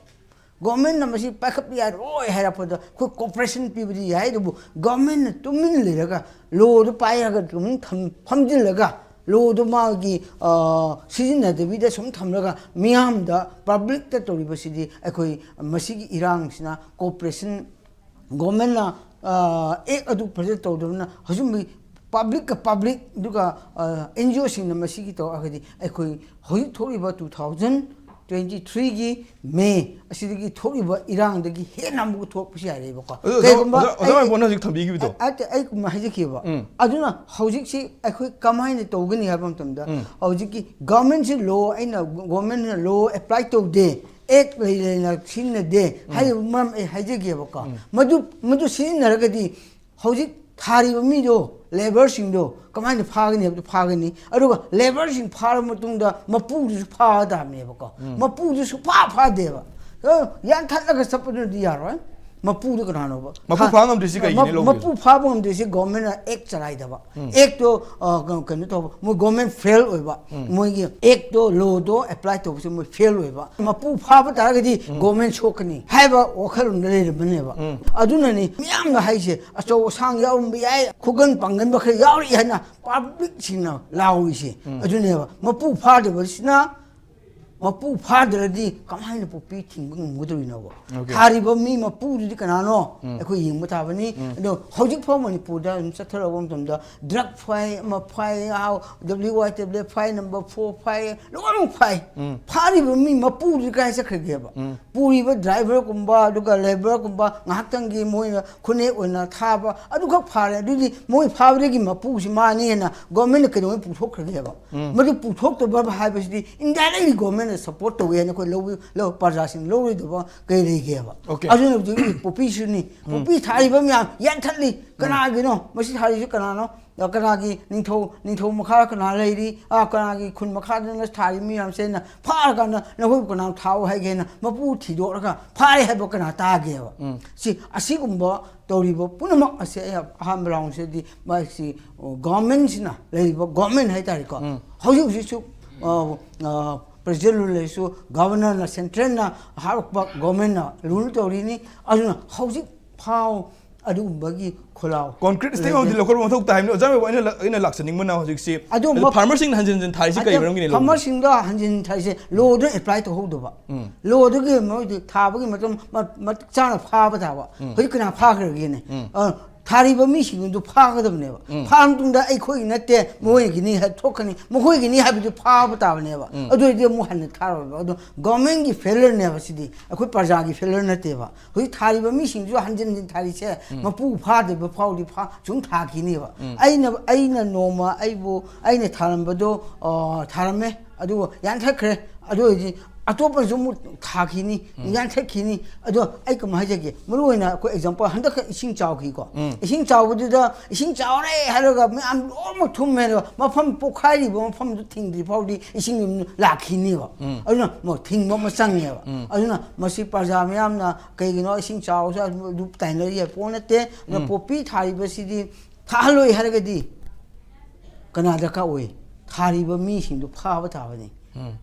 ꯒꯣꯔꯃꯦꯟꯅ ꯃꯁꯤ ꯄꯥꯏꯈꯠꯄ ꯌꯥꯔꯣꯏ ꯍꯥꯏꯔꯛꯄꯗ ꯑꯩꯈꯣꯏ ꯀꯣꯑꯣꯄꯔꯦꯁꯟ ꯄꯤꯕꯗꯤ ꯌꯥꯏ, ꯑꯗꯨꯕꯨ ꯒꯣꯔꯃꯦꯟꯅ ꯇꯨꯃꯤꯟ ꯂꯩꯔꯒ ꯂꯣꯗꯨ ꯄꯥꯏꯔꯒ ꯑꯗꯨꯝ ꯊꯝ-, ꯐꯝꯖꯤꯜꯂꯒ ꯂꯣꯗꯨ ꯃꯥꯒꯤ, ꯑ, ꯁꯤꯖꯤꯟꯅꯗꯕꯤꯗ ꯁꯨꯝ ꯊꯝꯂꯒ ꯃꯤꯌꯥꯝꯗ ꯄꯕ꯭ꯂꯤꯛꯇ ꯇꯧꯔꯤꯕꯁꯤꯗꯤ ꯑꯩꯈꯣꯏ ꯃꯁꯤꯒꯤ ꯏꯔꯥꯡꯁꯤꯅ ꯀꯣꯑꯣꯄꯔꯦꯁꯟ ꯒꯣꯔꯃꯦꯟꯅ, ꯑ, ꯑꯦꯛ ꯑꯗꯨ ꯐꯖꯅ ꯇꯧꯗꯕꯅ ꯍꯧꯖꯤꯛ ꯃꯤ ꯄꯕ꯭ꯂꯤꯛꯀ ꯄꯕ꯭ꯂꯤꯛ ꯑꯗꯨꯒ, ꯑ, ꯑꯦꯟ ꯖꯤ ꯑꯣꯁꯤꯡꯅ ꯃꯁꯤꯒꯤ ꯇꯧꯔꯛꯑꯒꯗꯤ ꯑꯩꯈꯣꯏ ꯍꯧꯖꯤꯛ ꯊꯣꯛꯂꯤꯕ two thousand twenty threeꯒꯤ ꯃꯦ ꯑꯁꯤꯗꯒꯤ ꯊꯣꯛꯂꯤꯕ ꯏꯔꯥꯡꯗꯒꯤ ꯍꯦꯟꯅ ꯑꯃꯨꯛ ꯊꯣꯛꯄꯁꯨ ꯌꯥꯔꯦꯕꯀꯣ꯫ ꯑꯗꯨ ꯑꯣꯖꯥ, ꯀꯩꯒꯨꯝꯕ ꯑꯣꯖꯥ, ꯑꯣꯖꯥ ꯑꯩ, ꯋꯥꯏꯕꯣꯅ ꯍꯧꯖꯤꯛ ꯊꯝꯕꯤꯈꯤꯕꯗꯣ꯫ ꯑ-, ꯑ-, ꯑꯩ ꯍꯥꯏꯖꯈꯤꯕ꯫ ꯎꯝ꯫ ꯑꯗꯨꯅ ꯍꯧꯖꯤꯛꯁꯤ ꯑꯩꯈꯣꯏ ꯀꯃꯥꯏꯅ ꯇꯧꯒꯅꯤ ꯍꯥꯏꯕ ꯃꯇꯝꯗ, ꯎꯝ꯫ ꯍꯧꯖꯤꯛꯀꯤ ꯒꯣꯔꯃꯦꯟꯁꯤ ꯂꯣ, ꯑꯩꯅ ꯒꯣꯔꯃꯦꯟꯅ ꯂꯣ ꯑꯦꯄ꯭ꯂꯥꯏ ꯇꯧꯗꯦ, ꯑꯦꯛ ꯂꯩ ꯂꯩꯅ ꯁꯤꯖꯤꯟꯅꯗꯦ ꯎꯝ꯫ ꯍꯥꯏꯔꯤꯕ ꯃꯔꯝ ꯑꯩ ꯍꯥꯏꯖꯒꯦꯕꯀꯣ꯫ ꯎꯝ꯫ ꯃꯗꯨ, ꯃꯗꯨ ꯁꯤꯖꯤꯟꯅꯔꯒꯗꯤ ꯍꯧꯖꯤꯛ ꯊꯥꯔꯤꯕ ꯃꯤꯗꯣ, ꯂꯦꯕꯔꯁꯤꯡꯗꯣ ꯀꯃꯥꯏꯅ ꯐꯥꯒꯅꯤ ꯍꯥꯏꯕꯗꯨ ꯐꯥꯒꯅꯤ꯫ ꯑꯗꯨꯒ ꯂꯦꯕꯔꯁꯤꯡ ꯐꯥꯔꯕ ꯃꯇꯨꯡꯗ ꯃꯄꯨꯗꯨꯁꯨ ꯐꯥꯒꯗꯕꯅꯦꯕꯀꯣ꯫ ꯎꯝ꯫ ꯃꯄꯨꯗꯨꯁꯨ ꯐꯥ ꯐꯥꯗꯦꯕ꯫ ꯑ, ꯌꯥꯟꯊꯠꯂꯒ ꯆꯠꯄꯗꯨꯅꯗꯤ ꯌꯥꯔꯣꯏ꯫ ꯃꯄꯨꯗꯣ ꯀꯅꯥꯅꯣꯕ? ꯃꯄꯨ ꯐꯥ ꯉꯝꯗ꯭ꯔꯤꯁꯤ ꯀꯩꯒꯤꯅꯣ ꯂꯧꯔꯤꯁꯦ? ꯃꯄꯨ ꯐꯥꯕ ꯉꯝꯗ꯭ꯔꯤꯁꯤ ꯒꯣꯔꯃꯦꯟꯅ ꯑꯦꯛ ꯆꯂꯥꯏꯗꯕ, ꯑꯦꯛꯇꯣ ꯀꯩꯅꯣ ꯇꯧꯕ, ꯃꯣꯏ ꯒꯣꯔꯃꯦꯟ ꯐꯦꯜ ꯑꯣꯏꯕ, ꯃꯣꯏꯒꯤ ꯑꯦꯛꯇꯣ, ꯂꯣꯗꯣ ꯑꯦꯄ꯭ꯂꯥꯏ ꯇꯧꯕꯁꯦ ꯃꯣꯏ ꯐꯦꯜ ꯑꯣꯏꯕ꯫ ꯃꯄꯨ ꯐꯥꯕ ꯇꯥꯔꯒꯗꯤ ꯒꯣꯔꯃꯦꯟ ꯁꯣꯛꯀꯅꯤ ꯍꯥꯏꯕ ꯋꯥꯈꯜꯂꯣꯟꯗ ꯂꯩꯔꯕꯅꯦꯕ꯫ ꯑꯗꯨꯅꯅꯤ ꯃꯤꯌꯥꯝꯅ ꯍꯥꯏꯁꯦ, ꯑꯆꯧ ꯑꯁꯥꯡ ꯌꯥꯎꯔꯝꯕ ꯌꯥꯏ, ꯈꯨꯒꯟ ꯄꯥꯡꯒꯟꯕ ꯈꯔ ꯌꯥꯎꯔꯤ ꯍꯥꯏꯅ ꯄꯕ꯭ꯂꯤꯛꯁꯤꯡꯅ ꯂꯥꯎꯔꯤꯁꯦ꯫ ꯑꯗꯨꯅꯦꯕ ꯃꯄꯨ ꯐꯥꯗꯕꯁꯤꯅ ꯃꯄꯨ ꯐꯥꯗ꯭ꯔꯗꯤ ꯀꯃꯥꯏꯅ ꯄꯣꯄꯤ ꯊꯤꯡꯕ ꯉꯝꯒꯗꯧꯔꯤꯅꯣꯕ? Okay. ꯊꯥꯔꯤꯕ ꯃꯤ ꯃꯄꯨꯗꯨꯗꯤ ꯀꯅꯥꯅꯣ? ꯑꯩꯈꯣꯏ ꯌꯦꯡꯕ ꯇꯥꯕꯅꯤ꯫ ꯑꯗꯣ ꯍꯧꯖꯤꯛ ꯐꯥꯎ ꯃꯅꯤꯄꯨꯔꯗ ꯑꯗꯨꯝ ꯆꯠꯊꯔꯛꯄ ꯃꯇꯝꯗ ꯗ꯭ꯔꯒ ꯐꯥꯏ, ꯑꯃ ꯐꯥꯏ, ꯗꯕ꯭ꯂꯤꯎ ꯋꯥꯏ ꯇꯦꯕ꯭ꯂꯦꯠ ꯐꯥꯏ, ꯅꯝꯕꯔ ꯐꯣꯔ ꯐꯥꯏ, ꯂꯣꯏꯅꯃꯛ ꯐꯥꯏ꯫ ꯐꯥꯔꯤꯕ ꯃꯤ ꯃꯄꯨꯗꯨꯗꯤ ꯀꯥꯏ ꯆꯠꯈ꯭ꯔꯒꯦꯕ? ꯄꯨꯔꯤꯕ ꯗ꯭ꯔꯥꯏꯚꯔꯒꯨꯝꯕ, ꯑꯗꯨꯒ ꯂꯦꯕꯔꯒꯨꯝꯕ, ꯉꯥꯏꯍꯥꯛꯇꯪꯒꯤ ꯃꯣꯏꯅ ꯈꯨꯅꯦꯛ ꯑꯣꯏꯅ ꯊꯥꯕ, ꯑꯗꯨꯈꯛ ꯐꯥꯔꯦ꯫ ꯑꯗꯨꯗꯤ ꯃꯣꯏ ꯐꯥꯕꯗꯒꯤ ꯃꯄꯨꯁꯤ ꯃꯥꯅꯤ ꯍꯦꯟꯅ ꯒꯣꯔꯃꯦꯟꯅ ꯀꯩꯗꯧꯉꯩ ꯄꯨꯊꯣꯛꯈ꯭ꯔꯒꯦꯕ? ꯃꯗꯨ ꯄꯨꯊꯣꯛꯇꯕ ꯍꯥꯏꯕꯁꯤꯗꯤ ꯏꯟꯗꯥꯏꯔꯦꯛꯂꯤ ꯒꯣꯔꯃꯦꯟꯅ ꯁꯄꯣꯔꯠ ꯇꯧꯋꯦ ꯍꯥꯏꯅ ꯑꯩꯈꯣꯏ ꯂꯧꯕ, ꯂꯧ-, ꯄ꯭ꯔꯖꯥꯁꯤꯡ ꯂꯧꯔꯣꯏꯗꯕ ꯀꯩ ꯂꯩꯒꯦꯕ? Okay. ꯑꯗꯨꯅ ꯍꯧꯖꯤꯛ ꯄꯣꯄꯤꯁꯨꯅꯤ, ꯄꯣꯄꯤ ꯊꯥꯔꯤꯕ ꯃꯌꯥꯝ ꯌꯥꯟꯊꯠꯂꯤ꯫ ꯀꯅꯥꯒꯤꯅꯣ ꯃꯁꯤ ꯊꯥꯔꯤꯁꯤ? ꯀꯅꯥꯅꯣ? ꯀꯅꯥꯒꯤ ꯅꯤꯡꯊꯧ, ꯅꯤꯡꯊꯧ ꯃꯈꯥ ꯀꯅꯥ ꯂꯩꯔꯤ? ꯑꯥ, ꯀꯅꯥꯒꯤ ꯈꯨꯟ ꯃꯈꯥꯗꯅ ꯊꯥꯔꯤ ꯃꯤ ꯃꯌꯥꯝꯁꯦ ꯑꯩꯅ ꯐꯥꯔꯀꯥꯟꯗ ꯅꯈꯣꯏ ꯀꯅꯥ ꯊꯥꯎ ꯍꯥꯏꯒꯦꯅ ꯃꯄꯨ ꯊꯤꯗꯣꯛꯂꯒ ꯐꯥꯔꯦ ꯍꯥꯏꯕ ꯀꯅꯥ ꯇꯥꯒꯦꯕ? ꯁꯤ ꯑꯁꯤꯒꯨꯝꯕ ꯇꯧꯔꯤꯕ ꯄꯨꯝꯅꯃꯛ ꯑꯁꯦ ꯑꯩ ꯑꯍꯥꯟꯕ ꯔꯥꯎꯟꯁꯤꯗꯤ ꯃꯁꯤ ꯒꯣꯔꯃꯦꯟꯁꯤꯅ, ꯂꯩꯔꯤꯕ ꯒꯣꯔꯃꯦꯟ ꯍꯥꯏꯇꯥꯔꯦꯀꯣ, ꯍꯧꯖꯤꯛ ꯍꯧꯖꯤꯛꯁꯨ ꯄ꯭ꯔꯦꯁꯤꯗꯦꯟ ꯔꯨꯜ ꯂꯩꯔꯁꯨ ꯒꯚꯔꯅꯔꯅ, ꯁꯦꯟꯇ꯭ꯔꯦꯜꯅ ꯍꯥꯏꯔꯛꯄ ꯒꯣꯔꯃꯦꯟꯅ ꯔꯨꯜ ꯇꯧꯔꯤꯅꯤ꯫ ꯑꯗꯨꯅ ꯍꯧꯖꯤꯛ ꯐꯥꯎ ꯑꯗꯨꯒꯨꯝꯕꯒꯤ ꯈꯣꯜꯂꯥꯎ ꯀꯣꯟꯀ꯭ꯔꯤꯠ ꯁ꯭ꯇꯦꯞ ꯑꯃꯗꯤ ꯂꯧꯈꯠꯄ ꯃꯊꯧ ꯇꯥꯏ ꯍꯥꯏꯕꯅꯤ꯫ ꯑꯣꯖꯥ ꯃꯣꯏꯕꯨ ꯑꯩꯅ ꯂ-, ꯑꯩꯅ ꯂꯥꯛꯆꯅꯤꯡꯕꯅ ꯍꯧꯖꯤꯛꯁꯤ ꯑꯗꯨ ꯃ- ꯐꯥꯔꯃꯔꯁꯤꯡꯅ ꯍꯟꯖꯤꯟ ꯍꯟꯖꯤꯟ ꯊꯥꯔꯤꯁꯤ ꯀꯔꯤ ꯃꯔꯝꯒꯤꯅꯣ? ꯐꯥꯔꯃꯔꯁꯤꯡꯗꯣ ꯍꯟꯖꯤꯟ ꯊꯥꯔꯤꯁꯦ ꯂꯣꯗ ꯑꯦꯄ꯭ꯂꯥꯏ ꯇꯧꯍꯧꯗꯕ, ꯂꯣꯗꯨꯒꯤ ꯃꯣꯏꯗꯤ ꯊꯥꯕꯒꯤ ꯃꯇꯝ ꯃ-, ꯃꯇꯤꯛ ꯆꯥꯅ ꯐꯥꯕ ꯇꯥꯕ꯫ ꯍꯧꯖꯤꯛ ꯀꯅꯥ ꯐꯥꯈ꯭ꯔꯒꯦꯅꯦ? ꯑ, ꯊꯥꯔꯤꯕ ꯃꯤꯁꯤꯡꯗꯨ ꯐꯥꯒꯗꯕꯅꯦꯕ꯫ ꯐꯥꯔ ꯃꯇꯨꯡꯗ ꯑꯩꯈꯣꯏꯒꯤ ꯅꯠꯇꯦ, ꯃꯣꯏꯒꯤꯅꯤ ꯍꯥꯏ ꯊꯣꯛꯀꯅꯤ, ꯃꯈꯣꯏꯒꯤꯅꯤ ꯍꯥꯏꯕꯗꯨ ꯐꯥꯕ ꯇꯥꯕꯅꯦꯕ꯫ ꯑꯗꯨ ꯑꯣꯏꯔꯗꯤ ꯑꯃꯨꯛ ꯍꯟꯅ ꯊꯥꯔꯣꯏꯕ꯫ ꯑꯗꯣ ꯒꯣꯔꯃꯦꯟꯒꯤ ꯐꯦꯂꯔꯅꯦꯕ ꯁꯤꯗꯤ, ꯑꯩꯈꯣꯏ ꯄ꯭ꯔꯖꯥꯒꯤ ꯐꯦꯂꯔ ꯅꯠꯇꯦꯕ꯫ ꯍꯧꯖꯤꯛ ꯊꯥꯔꯤꯕ ꯃꯤꯁꯤꯡꯁꯨ ꯍꯟꯖꯤꯟ ꯍꯟꯖꯤꯟ ꯊꯥꯔꯤꯁꯦ ꯃꯄꯨ ꯐꯥꯗ꯭ꯔꯤꯕ ꯐꯥꯎꯗꯤ ꯐꯥ-, ꯁꯨꯝ ꯊꯥꯈꯤꯅꯦꯕ꯫ ꯑꯩꯅ, ꯑꯩꯅ ꯅꯣꯡꯃ ꯑꯩꯕꯨ, ꯑꯩꯅ ꯊꯥꯔꯝꯕꯗꯣ, ꯑ, ꯊꯥꯔꯝꯃꯦ, ꯑꯗꯨꯒ ꯌꯥꯟꯊꯠꯈ꯭ꯔꯦ꯫ ꯑꯗꯨ ꯑꯣꯏꯔꯗꯤ ꯑꯇꯣꯞꯄꯁꯨ ꯑꯃꯨꯛ ꯊꯥꯈꯤꯅꯤ, ꯌꯥꯟꯊꯠꯈꯤꯅꯤ꯫ ꯑꯗꯣ ꯑꯩ ꯀꯃꯥꯏꯅ ꯍꯥꯏꯖꯒꯦ, ꯃꯔꯨ ꯑꯣꯏꯅ ꯑꯩꯈꯣꯏ ꯑꯦꯛꯖꯥꯝꯄꯜ, ꯍꯟꯗꯛꯀ ꯏꯁꯤꯡ ꯆꯥꯎꯈꯤꯀꯣ꯫ ꯏꯁꯤꯡ ꯆꯥꯎꯕꯗꯨꯗ ꯏꯁꯤꯡ ꯆꯥꯎꯔꯦ ꯍꯥꯏꯔꯒ ꯃꯌꯥꯝ ꯂꯣꯏꯅꯃꯛ ꯊꯨꯝꯃꯦ, ꯑꯗꯨꯒ ꯃꯐꯝ ꯄꯣꯛꯈꯥꯏꯔꯤꯕ ꯃꯐꯝꯗꯨ ꯊꯤꯡꯗ꯭ꯔꯤ ꯐꯥꯎꯗꯤ ꯏꯁꯤꯡ ꯂꯥꯛꯈꯤꯅꯦꯕ꯫ ꯑꯗꯨꯅ ꯃ-, ꯊꯤꯡꯕ ꯑꯃ ꯆꯪꯉꯦꯕ꯫ ꯑꯗꯨꯅ ꯃꯁꯤ ꯄ꯭ꯔꯖꯥ ꯃꯌꯥꯝꯅ ꯀꯩꯒꯤꯅꯣ ꯏꯁꯤꯡ ꯆꯥꯎꯔꯁꯨ ꯑꯗꯨ ꯇꯥꯏꯅꯔꯤ ꯍꯥꯏꯕ ꯄꯣꯠ ꯅꯠꯇꯦ꯫ ꯑꯗꯨꯅ ꯄꯣꯄꯤ ꯊꯥꯔꯤꯕꯁꯤꯗꯤ ꯊꯥꯍꯜꯂꯣꯏ ꯍꯥꯏꯔꯒꯗꯤ ꯀꯅꯥ ꯗꯔꯀꯥꯔ ꯑꯣꯏ? ꯊꯥꯔꯤꯕ ꯃꯤꯁꯤꯡꯗꯨ ꯐꯥꯕ ꯇꯥꯕꯅꯤ꯫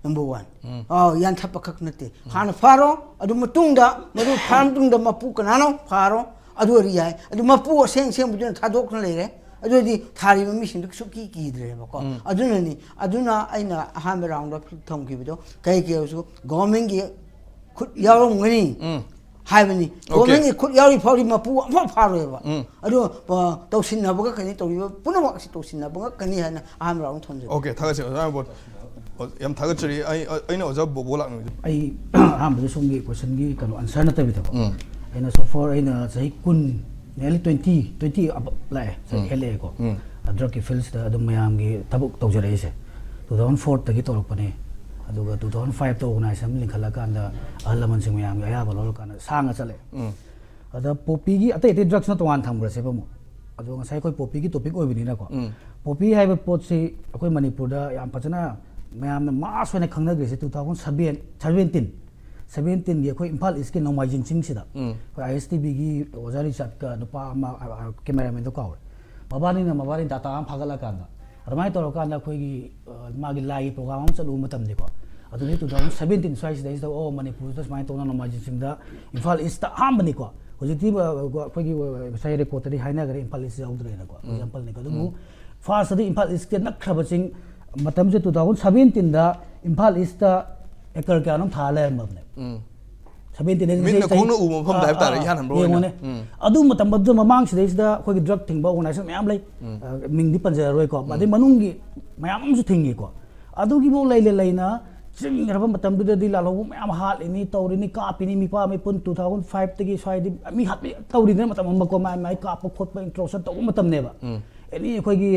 Number one. ꯑꯥ, ꯌꯥꯟꯊꯠꯄ ꯈꯛ ꯅꯠꯇꯦ꯫ ꯍꯥꯟꯅ ꯐꯥꯔꯣ, ꯑꯗꯨ ꯃꯇꯨꯡꯗ, ꯃꯗꯨ ꯐꯥꯔ ꯃꯇꯨꯡꯗ ꯃꯄꯨ ꯀꯅꯥꯅꯣ ꯐꯥꯔꯣ, ꯑꯗꯨ ꯑꯣꯏꯔꯗꯤ ꯌꯥꯏ꯫ ꯑꯗꯨ ꯃꯄꯨ ꯑꯁꯦꯡ ꯑꯁꯦꯡꯕꯗꯨꯅ ꯊꯥꯗꯣꯛꯇꯨꯅ ꯂꯩꯔꯦ꯫ ꯑꯗꯨ ꯑꯣꯏꯔꯗꯤ ꯊꯥꯔꯤꯕ ꯃꯤꯁꯤꯡꯗꯨ ꯁꯨꯛꯀꯤ ꯀꯤꯗ꯭ꯔꯦꯕꯀꯣ꯫ ꯑꯗꯨꯅꯅꯤ, ꯑꯗꯨꯅ ꯑꯩꯅ ꯑꯍꯥꯟꯕ ꯔꯥꯎꯟꯗ ꯊꯝꯈꯤꯕꯗꯣ, ꯀꯩ ꯀꯩ ꯑꯣꯏꯔꯁꯨ ꯒꯣꯚꯔꯟꯃꯦꯟꯠꯀꯤ ꯈꯨꯠ ꯌꯥꯎꯔꯝꯒꯅꯤ ꯍꯥꯏꯕꯅꯤ꯫ ꯒꯣꯚꯔꯟꯃꯦꯟꯠꯀꯤ ꯈꯨꯠ ꯌꯥꯎꯔꯤ ꯐꯥꯎꯗꯤ ꯃꯄꯨ ꯑꯃꯐꯥꯎ ꯐꯥꯔꯣꯏꯕ꯫ ꯑꯗꯨ, ꯑ, ꯇꯧꯁꯤꯟꯅꯕꯒ ꯀꯩꯅꯣ ꯇꯧꯔꯤꯕ ꯄꯨꯝꯅꯃꯛ ꯑꯁꯤ ꯇꯧꯁꯤꯟꯅꯕ ꯉꯥꯛꯀꯅꯤ ꯍꯥꯏꯅ ꯑꯍꯥꯟꯕ ꯔꯥꯎꯟ ꯊꯝꯖꯒꯦ꯫ ꯑꯣꯀꯦ, ꯊꯥꯒꯠꯆꯔꯤ ꯑꯣꯖꯥ ꯕꯣꯠ꯫ ꯑꯣ, ꯌꯥꯝ ꯊꯥꯒꯠꯆꯔꯤ꯫ ꯑꯩ, ꯑꯩꯅ ꯑꯣꯖꯥ ꯕꯣ-, ꯕꯣ ꯂꯥꯛꯅꯤꯡꯉꯤ꯫ ꯑꯩ ꯑꯍꯥꯟꯕꯗ ꯁꯣꯝꯒꯤ ꯀꯣꯏꯁꯟꯒꯤ ꯀꯩꯅꯣ ꯑꯟꯁꯔ ꯅꯠꯇꯕꯤꯗꯀꯣ, ꯎꯝ꯫ ꯑꯩꯅ so far ꯑꯩꯅ ꯆꯍꯤ ꯀꯨꯟ, nearly twenty, twenty ꯑꯕ ꯂꯥꯛꯑꯦ, ꯆꯍꯤ ꯎꯝ꯫ ꯍꯦꯜꯂꯛꯑꯦꯀꯣ꯫ ꯎꯝ꯫ ꯑ, ꯗ꯭ꯔꯒꯀꯤ ꯐꯤꯜꯁꯤꯗ ꯑꯗꯨꯝ ꯃꯌꯥꯝꯒꯤ ꯊꯕꯛ ꯇꯧꯖꯔꯛꯏꯁꯦ꯫ Two thousand fourꯗꯒꯤ ꯇꯧꯔꯛꯄꯅꯦ꯫ ꯑꯗꯨꯒ two thousand fiveꯇ organization ꯑꯃ ꯂꯤꯡꯈꯠꯂꯀꯥꯟꯗ ꯑꯍꯜ ꯂꯃꯟꯁꯤꯡ ꯃꯌꯥꯝꯒꯤ ꯑꯌꯥꯕ ꯂꯧꯔꯀꯥꯟꯗ ꯁꯥꯡꯅ ꯆꯠꯂꯦ꯫ ꯎꯝ꯫ ꯑꯗ ꯄꯣꯄꯤꯒꯤ ꯑꯇꯩ ꯑꯇꯩ ꯗ꯭ꯔꯒꯁꯅ ꯇꯣꯉꯥꯟ ꯊꯝꯈ꯭ꯔꯁꯦꯕ ꯑꯃꯨꯛ꯫ ꯑꯗꯣ ꯉꯁꯥꯏ ꯑꯩꯈꯣꯏ ꯄꯣꯄꯤꯒꯤ ꯇꯣꯄꯤꯛ ꯑꯣꯏꯕꯅꯤꯅꯀꯣ꯫ ꯎꯝ꯫ ꯄꯣꯄꯤ ꯍꯥꯏꯕ ꯄꯣꯠꯁꯤ ꯑꯩꯈꯣꯏ ꯃꯅꯤꯄꯨꯔꯗ ꯌꯥꯝ ꯐꯖꯅ ꯃꯌꯥꯝꯅ ꯃꯥꯁ ꯑꯣꯏꯅ ꯈꯪꯅꯈ꯭ꯔꯤꯁꯦ two thousand seven, seventeen, seventeenꯒꯤ ꯑꯩꯈꯣꯏ ꯏꯝꯐꯥꯜ ꯏꯁꯀꯤ ꯅꯣꯡꯃꯥꯏꯖꯤꯡ ꯆꯤꯡꯁꯤꯗ ꯎꯝ꯫ ꯑꯩꯈꯣꯏ ISTVꯒꯤ ꯑꯣꯖꯥ ꯔꯤꯆꯥꯔꯗꯀ ꯅꯨꯄꯥ ꯑꯃ, ꯑ, ꯑ, ꯀꯦꯃꯦꯔꯥꯃꯦꯟꯗꯣ ꯀꯥꯎꯔꯦ, ꯃꯕꯥꯅꯤꯅ ꯃꯕꯥꯅꯤ ꯗꯥꯇꯥ ꯑꯃ ꯐꯥꯒꯠꯂꯀꯥꯟꯗ, ꯑꯗꯨꯃꯥꯏꯅ ꯇꯧꯔꯀꯥꯟꯗ ꯑꯩꯈꯣꯏꯒꯤ, ꯑ, ꯃꯥꯒꯤ ꯂꯥꯏꯒꯤ ꯄ꯭ꯔꯣꯒ꯭ꯔꯥꯝ ꯑꯃ ꯆꯠꯂꯨꯕ ꯃꯇꯝꯗꯀꯣ, ꯑꯗꯨꯗꯒꯤ two thousand seventeen ꯁ꯭ꯋꯥꯏꯁꯤꯗꯩꯁꯤꯗ, ꯑꯣ, ꯃꯅꯤꯄꯨꯔꯗ ꯁꯨꯃꯥꯏꯅ ꯇꯧꯅ ꯅꯣꯡꯃꯥꯏꯖꯤꯡ ꯆꯤꯡꯗ ꯏꯝꯐꯥꯜ ꯏꯁꯇ ꯑꯍꯥꯟꯕꯅꯤꯀꯣ꯫ ꯍꯧꯖꯤꯛꯇꯤ, ꯑ, ꯑꯩꯈꯣꯏꯒꯤ, ꯑ, ꯉꯁꯥꯏ ꯔꯦꯀꯣꯔꯠꯇꯗꯤ ꯍꯥꯏꯅꯈ꯭ꯔꯦ, ꯏꯝꯐꯥꯜ ꯏꯁ ꯌꯥꯎꯗ꯭ꯔꯦꯅꯀꯣ, ꯎꯝ꯫ ꯑꯦꯛꯖꯥꯝꯄꯜꯅꯤꯀꯣ꯫ ꯑꯗꯨꯕꯨ ꯎꯝ꯫ ꯐꯥꯔꯁꯇꯗꯤ ꯏꯝꯐꯥꯜ ꯏꯁꯀ ꯅꯛꯈ꯭ꯔꯕ ꯆꯤꯡ, ꯃꯇꯝꯁꯦ two thousand seventeenꯗ ꯏꯝꯐꯥꯜ ꯏꯁꯇ ꯑꯦꯀꯔ ꯀꯌꯥꯅꯣꯝ ꯊꯥ ꯂꯩꯔꯝꯃꯕꯅꯦ꯫ ꯎꯝ꯫ Seventeen ꯍꯥꯏꯁꯦ ꯃꯤꯠꯅ ꯆꯍꯤ, ꯈꯣꯡꯅ ꯎꯕ ꯃꯐꯝꯗ ꯑꯥ, ꯍꯥꯏꯕ ꯇꯥꯔꯦ, ꯑꯥ, ꯏꯍꯥꯟ ꯍꯥꯟꯕ ꯑꯣꯏꯅ꯫ ꯌꯦꯡꯉꯨꯅꯦ꯫ ꯎꯝ꯫ ꯑꯗꯨ ꯃꯇꯝ ꯑꯗꯨꯗ ꯃꯃꯥꯡꯁꯤꯗꯩꯁꯤꯗ ꯑꯩꯈꯣꯏꯒꯤ ꯗ꯭ꯔꯒ ꯊꯤꯡꯕ ꯑꯣꯔꯒꯅꯥꯏꯖꯦꯁꯟ ꯃꯌꯥꯝ ꯂꯩ꯫ ꯎꯝ꯫ ꯑ, ꯃꯤꯡꯗꯤ ꯄꯟꯖꯔꯔꯣꯏꯀꯣ꯫ ꯎꯝ꯫ ꯑꯗꯩ ꯃꯅꯨꯡꯒꯤ ꯃꯌꯥꯝ ꯑꯃꯁꯨ ꯊꯤꯡꯉꯤꯀꯣ꯫ ꯑꯗꯨꯒꯤꯐꯥꯎ ꯂꯩꯅ ꯂꯩꯅ ꯆꯤꯡꯈ꯭ꯔꯕ ꯃꯇꯝꯗꯨꯗꯗꯤ ꯂꯥꯜꯍꯧꯕ ꯃꯌꯥꯝ ꯍꯥꯠꯂꯤꯅꯤ, ꯇꯧꯔꯤꯅꯤ, ꯀꯥꯞꯄꯤꯅꯤ, ꯃꯤꯄꯥ ꯃꯤꯄꯨꯟ two thousand fiveꯇꯒꯤ ꯁ꯭ꯋꯥꯏꯗꯤ ꯃꯤ ꯍꯥꯠꯄ ꯇꯧꯔꯤꯗꯅ ꯃꯇꯝ ꯑꯃꯀꯣ, ꯃꯥꯏ ꯃꯥꯏ ꯀꯥꯞꯄ ꯈꯣꯠꯄ, introduction ꯇꯧꯕ ꯃꯇꯝꯅꯦꯕ꯫ ꯎꯝ꯫ ꯑꯦꯅꯤ ꯑꯩꯈꯣꯏꯒꯤ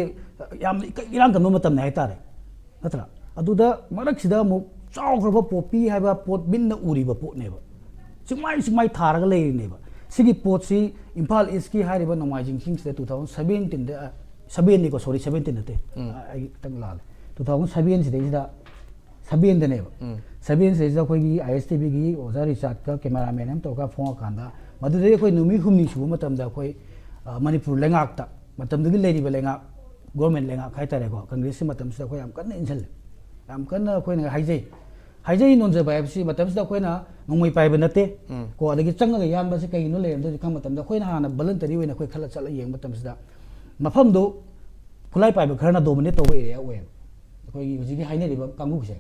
ꯌꯥꯝ ꯏꯔꯥꯡ ꯀꯟꯕ ꯃꯇꯝꯅꯦ ꯍꯥꯏꯇꯥꯔꯦ, ꯅꯠꯇ꯭ꯔꯥ? ꯑꯗꯨꯗ ꯃꯔꯛꯁꯤꯗ ꯑꯃꯨꯛ ꯆꯥꯎꯈ꯭ꯔꯕ ꯄꯣꯄꯤ ꯍꯥꯏꯕ ꯄꯣꯠ ꯃꯤꯠꯅ ꯎꯔꯤꯕ ꯄꯣꯠꯅꯦꯕ꯫ ꯆꯤꯡꯃꯥꯏ ꯆꯤꯡꯃꯥꯏ ꯊꯥꯔꯒ ꯂꯩꯔꯤꯅꯦꯕ꯫ ꯁꯤꯒꯤ ꯄꯣꯠꯁꯤ ꯏꯝꯐꯥꯜ ꯏꯁꯀꯤ ꯍꯥꯏꯔꯤꯕ ꯅꯣꯡꯃꯥꯏꯖꯤꯡ ꯆꯤꯡꯁꯤꯗ two thousand seventeenꯗ, sevenꯅꯤꯀꯣ, sorry, seventeen ꯅꯠꯇꯦ, ꯑꯩ ꯈꯤꯇꯪ ꯂꯥꯜꯂꯦ꯫ Two thousand seven ꯁꯤꯗꯩꯁꯤꯗ, sevenꯗꯅꯦꯕ꯫ Seven ꯁꯤꯗꯩꯁꯤꯗ ꯑꯩꯈꯣꯏꯒꯤ I S T Vꯒꯤ ꯑꯣꯖꯥ ꯔꯤꯆꯥꯔꯗꯀ ꯀꯦꯃꯦꯔꯥꯃꯦꯟ ꯑꯃ ꯇꯧꯔꯒ ꯐꯣꯡꯉꯀꯥꯟꯗ, ꯃꯗꯨꯗꯩ ꯑꯩꯈꯣꯏ ꯅꯨꯃꯤꯠ ꯍꯨꯝꯅꯤ ꯁꯨꯕ ꯃꯇꯝꯗ ꯑꯩꯈꯣꯏ, ꯑ, ꯃꯅꯤꯄꯨꯔ ꯂꯩꯉꯥꯛꯇ, ꯃꯇꯝꯗꯨꯒꯤ ꯂꯩꯔꯤꯕ ꯂꯩꯉꯥꯛ, ꯒꯣꯔꯃꯦꯟ ꯂꯩꯉꯥꯛ ꯍꯥꯏꯇꯥꯔꯦꯀꯣ, ꯀꯪꯒ꯭ꯔꯦꯁꯀꯤ ꯃꯇꯝꯁꯤꯗ ꯑꯩꯈꯣꯏ ꯌꯥꯝ ꯀꯟꯅ ꯏꯟꯁꯤꯜꯂꯦ꯫ ꯌꯥꯝ ꯀꯟꯅ ꯑꯩꯈꯣꯏꯅ ꯍꯥꯏꯖꯩ꯫ ꯍꯥꯏꯖꯩ ꯅꯣꯟꯖꯕ ꯍꯥꯏꯕꯁꯤ ꯃꯇꯝꯁꯤꯗ ꯑꯩꯈꯣꯏꯅ ꯅꯣꯡꯃꯩ ꯄꯥꯏꯕ ꯅꯠꯇꯦ꯫ ꯀꯣ, ꯑꯗꯒꯤ ꯆꯪꯉꯒ ꯌꯥꯟꯕꯁꯤ ꯀꯩꯒꯤꯅꯣ ꯂꯩꯔꯝꯗꯣꯏꯁꯦ ꯈꯪꯕ ꯃꯇꯝꯗ, ꯑꯩꯈꯣꯏꯅ ꯍꯥꯟꯅ ꯕꯣꯂꯟꯇꯔꯤ ꯑꯣꯏꯅ ꯑꯩꯈꯣꯏ ꯈꯜꯂ ꯆꯠꯂ ꯌꯦꯡꯕ ꯃꯇꯝꯁꯤꯗ, ꯃꯐꯝꯗꯨ ꯈꯨꯠꯂꯥꯏ ꯄꯥꯏꯕ ꯈꯔꯅ ꯗꯣꯃꯤꯅꯦꯠ ꯇꯧꯕ ꯑꯦꯔꯤꯌꯥ ꯑꯣꯏꯌꯦꯕ꯫ ꯑꯩꯈꯣꯏꯒꯤ ꯍꯧꯖꯤꯛꯀꯤ ꯍꯥꯏꯅꯔꯤꯕ ꯀꯥꯡꯕꯨꯁꯦ,